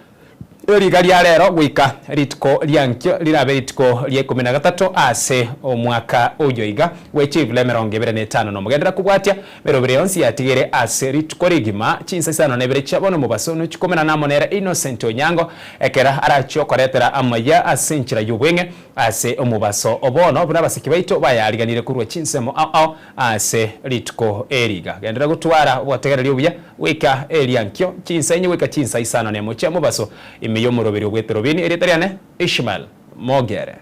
riga ria rero goika rituko ria nkio rirabe rituko ria ikomi na gatato ase omwaka oyo iga bwe chilifu emerongo ebere na etano nomo. Genderera kobwatia emeroberi yonsi yatigere ase rituko rigima chinsa isano na ibere chia bono mobaso nochikomenana amo nere Innocent Onyango ekero arachie okoretera amaya ase enchera y'obweng'e Ase omobaso o bono, buna abasiki baito bayariganire korwa chinsemo ao ao ase rituko eri iga. Genderera gotwara obotegereri obuya goika eria nkio, chinsa inye goika chinsa isano nemo chia mobaso, ime y'omoroberio bw'eterobini. Erieta riane Ishmael Mogere.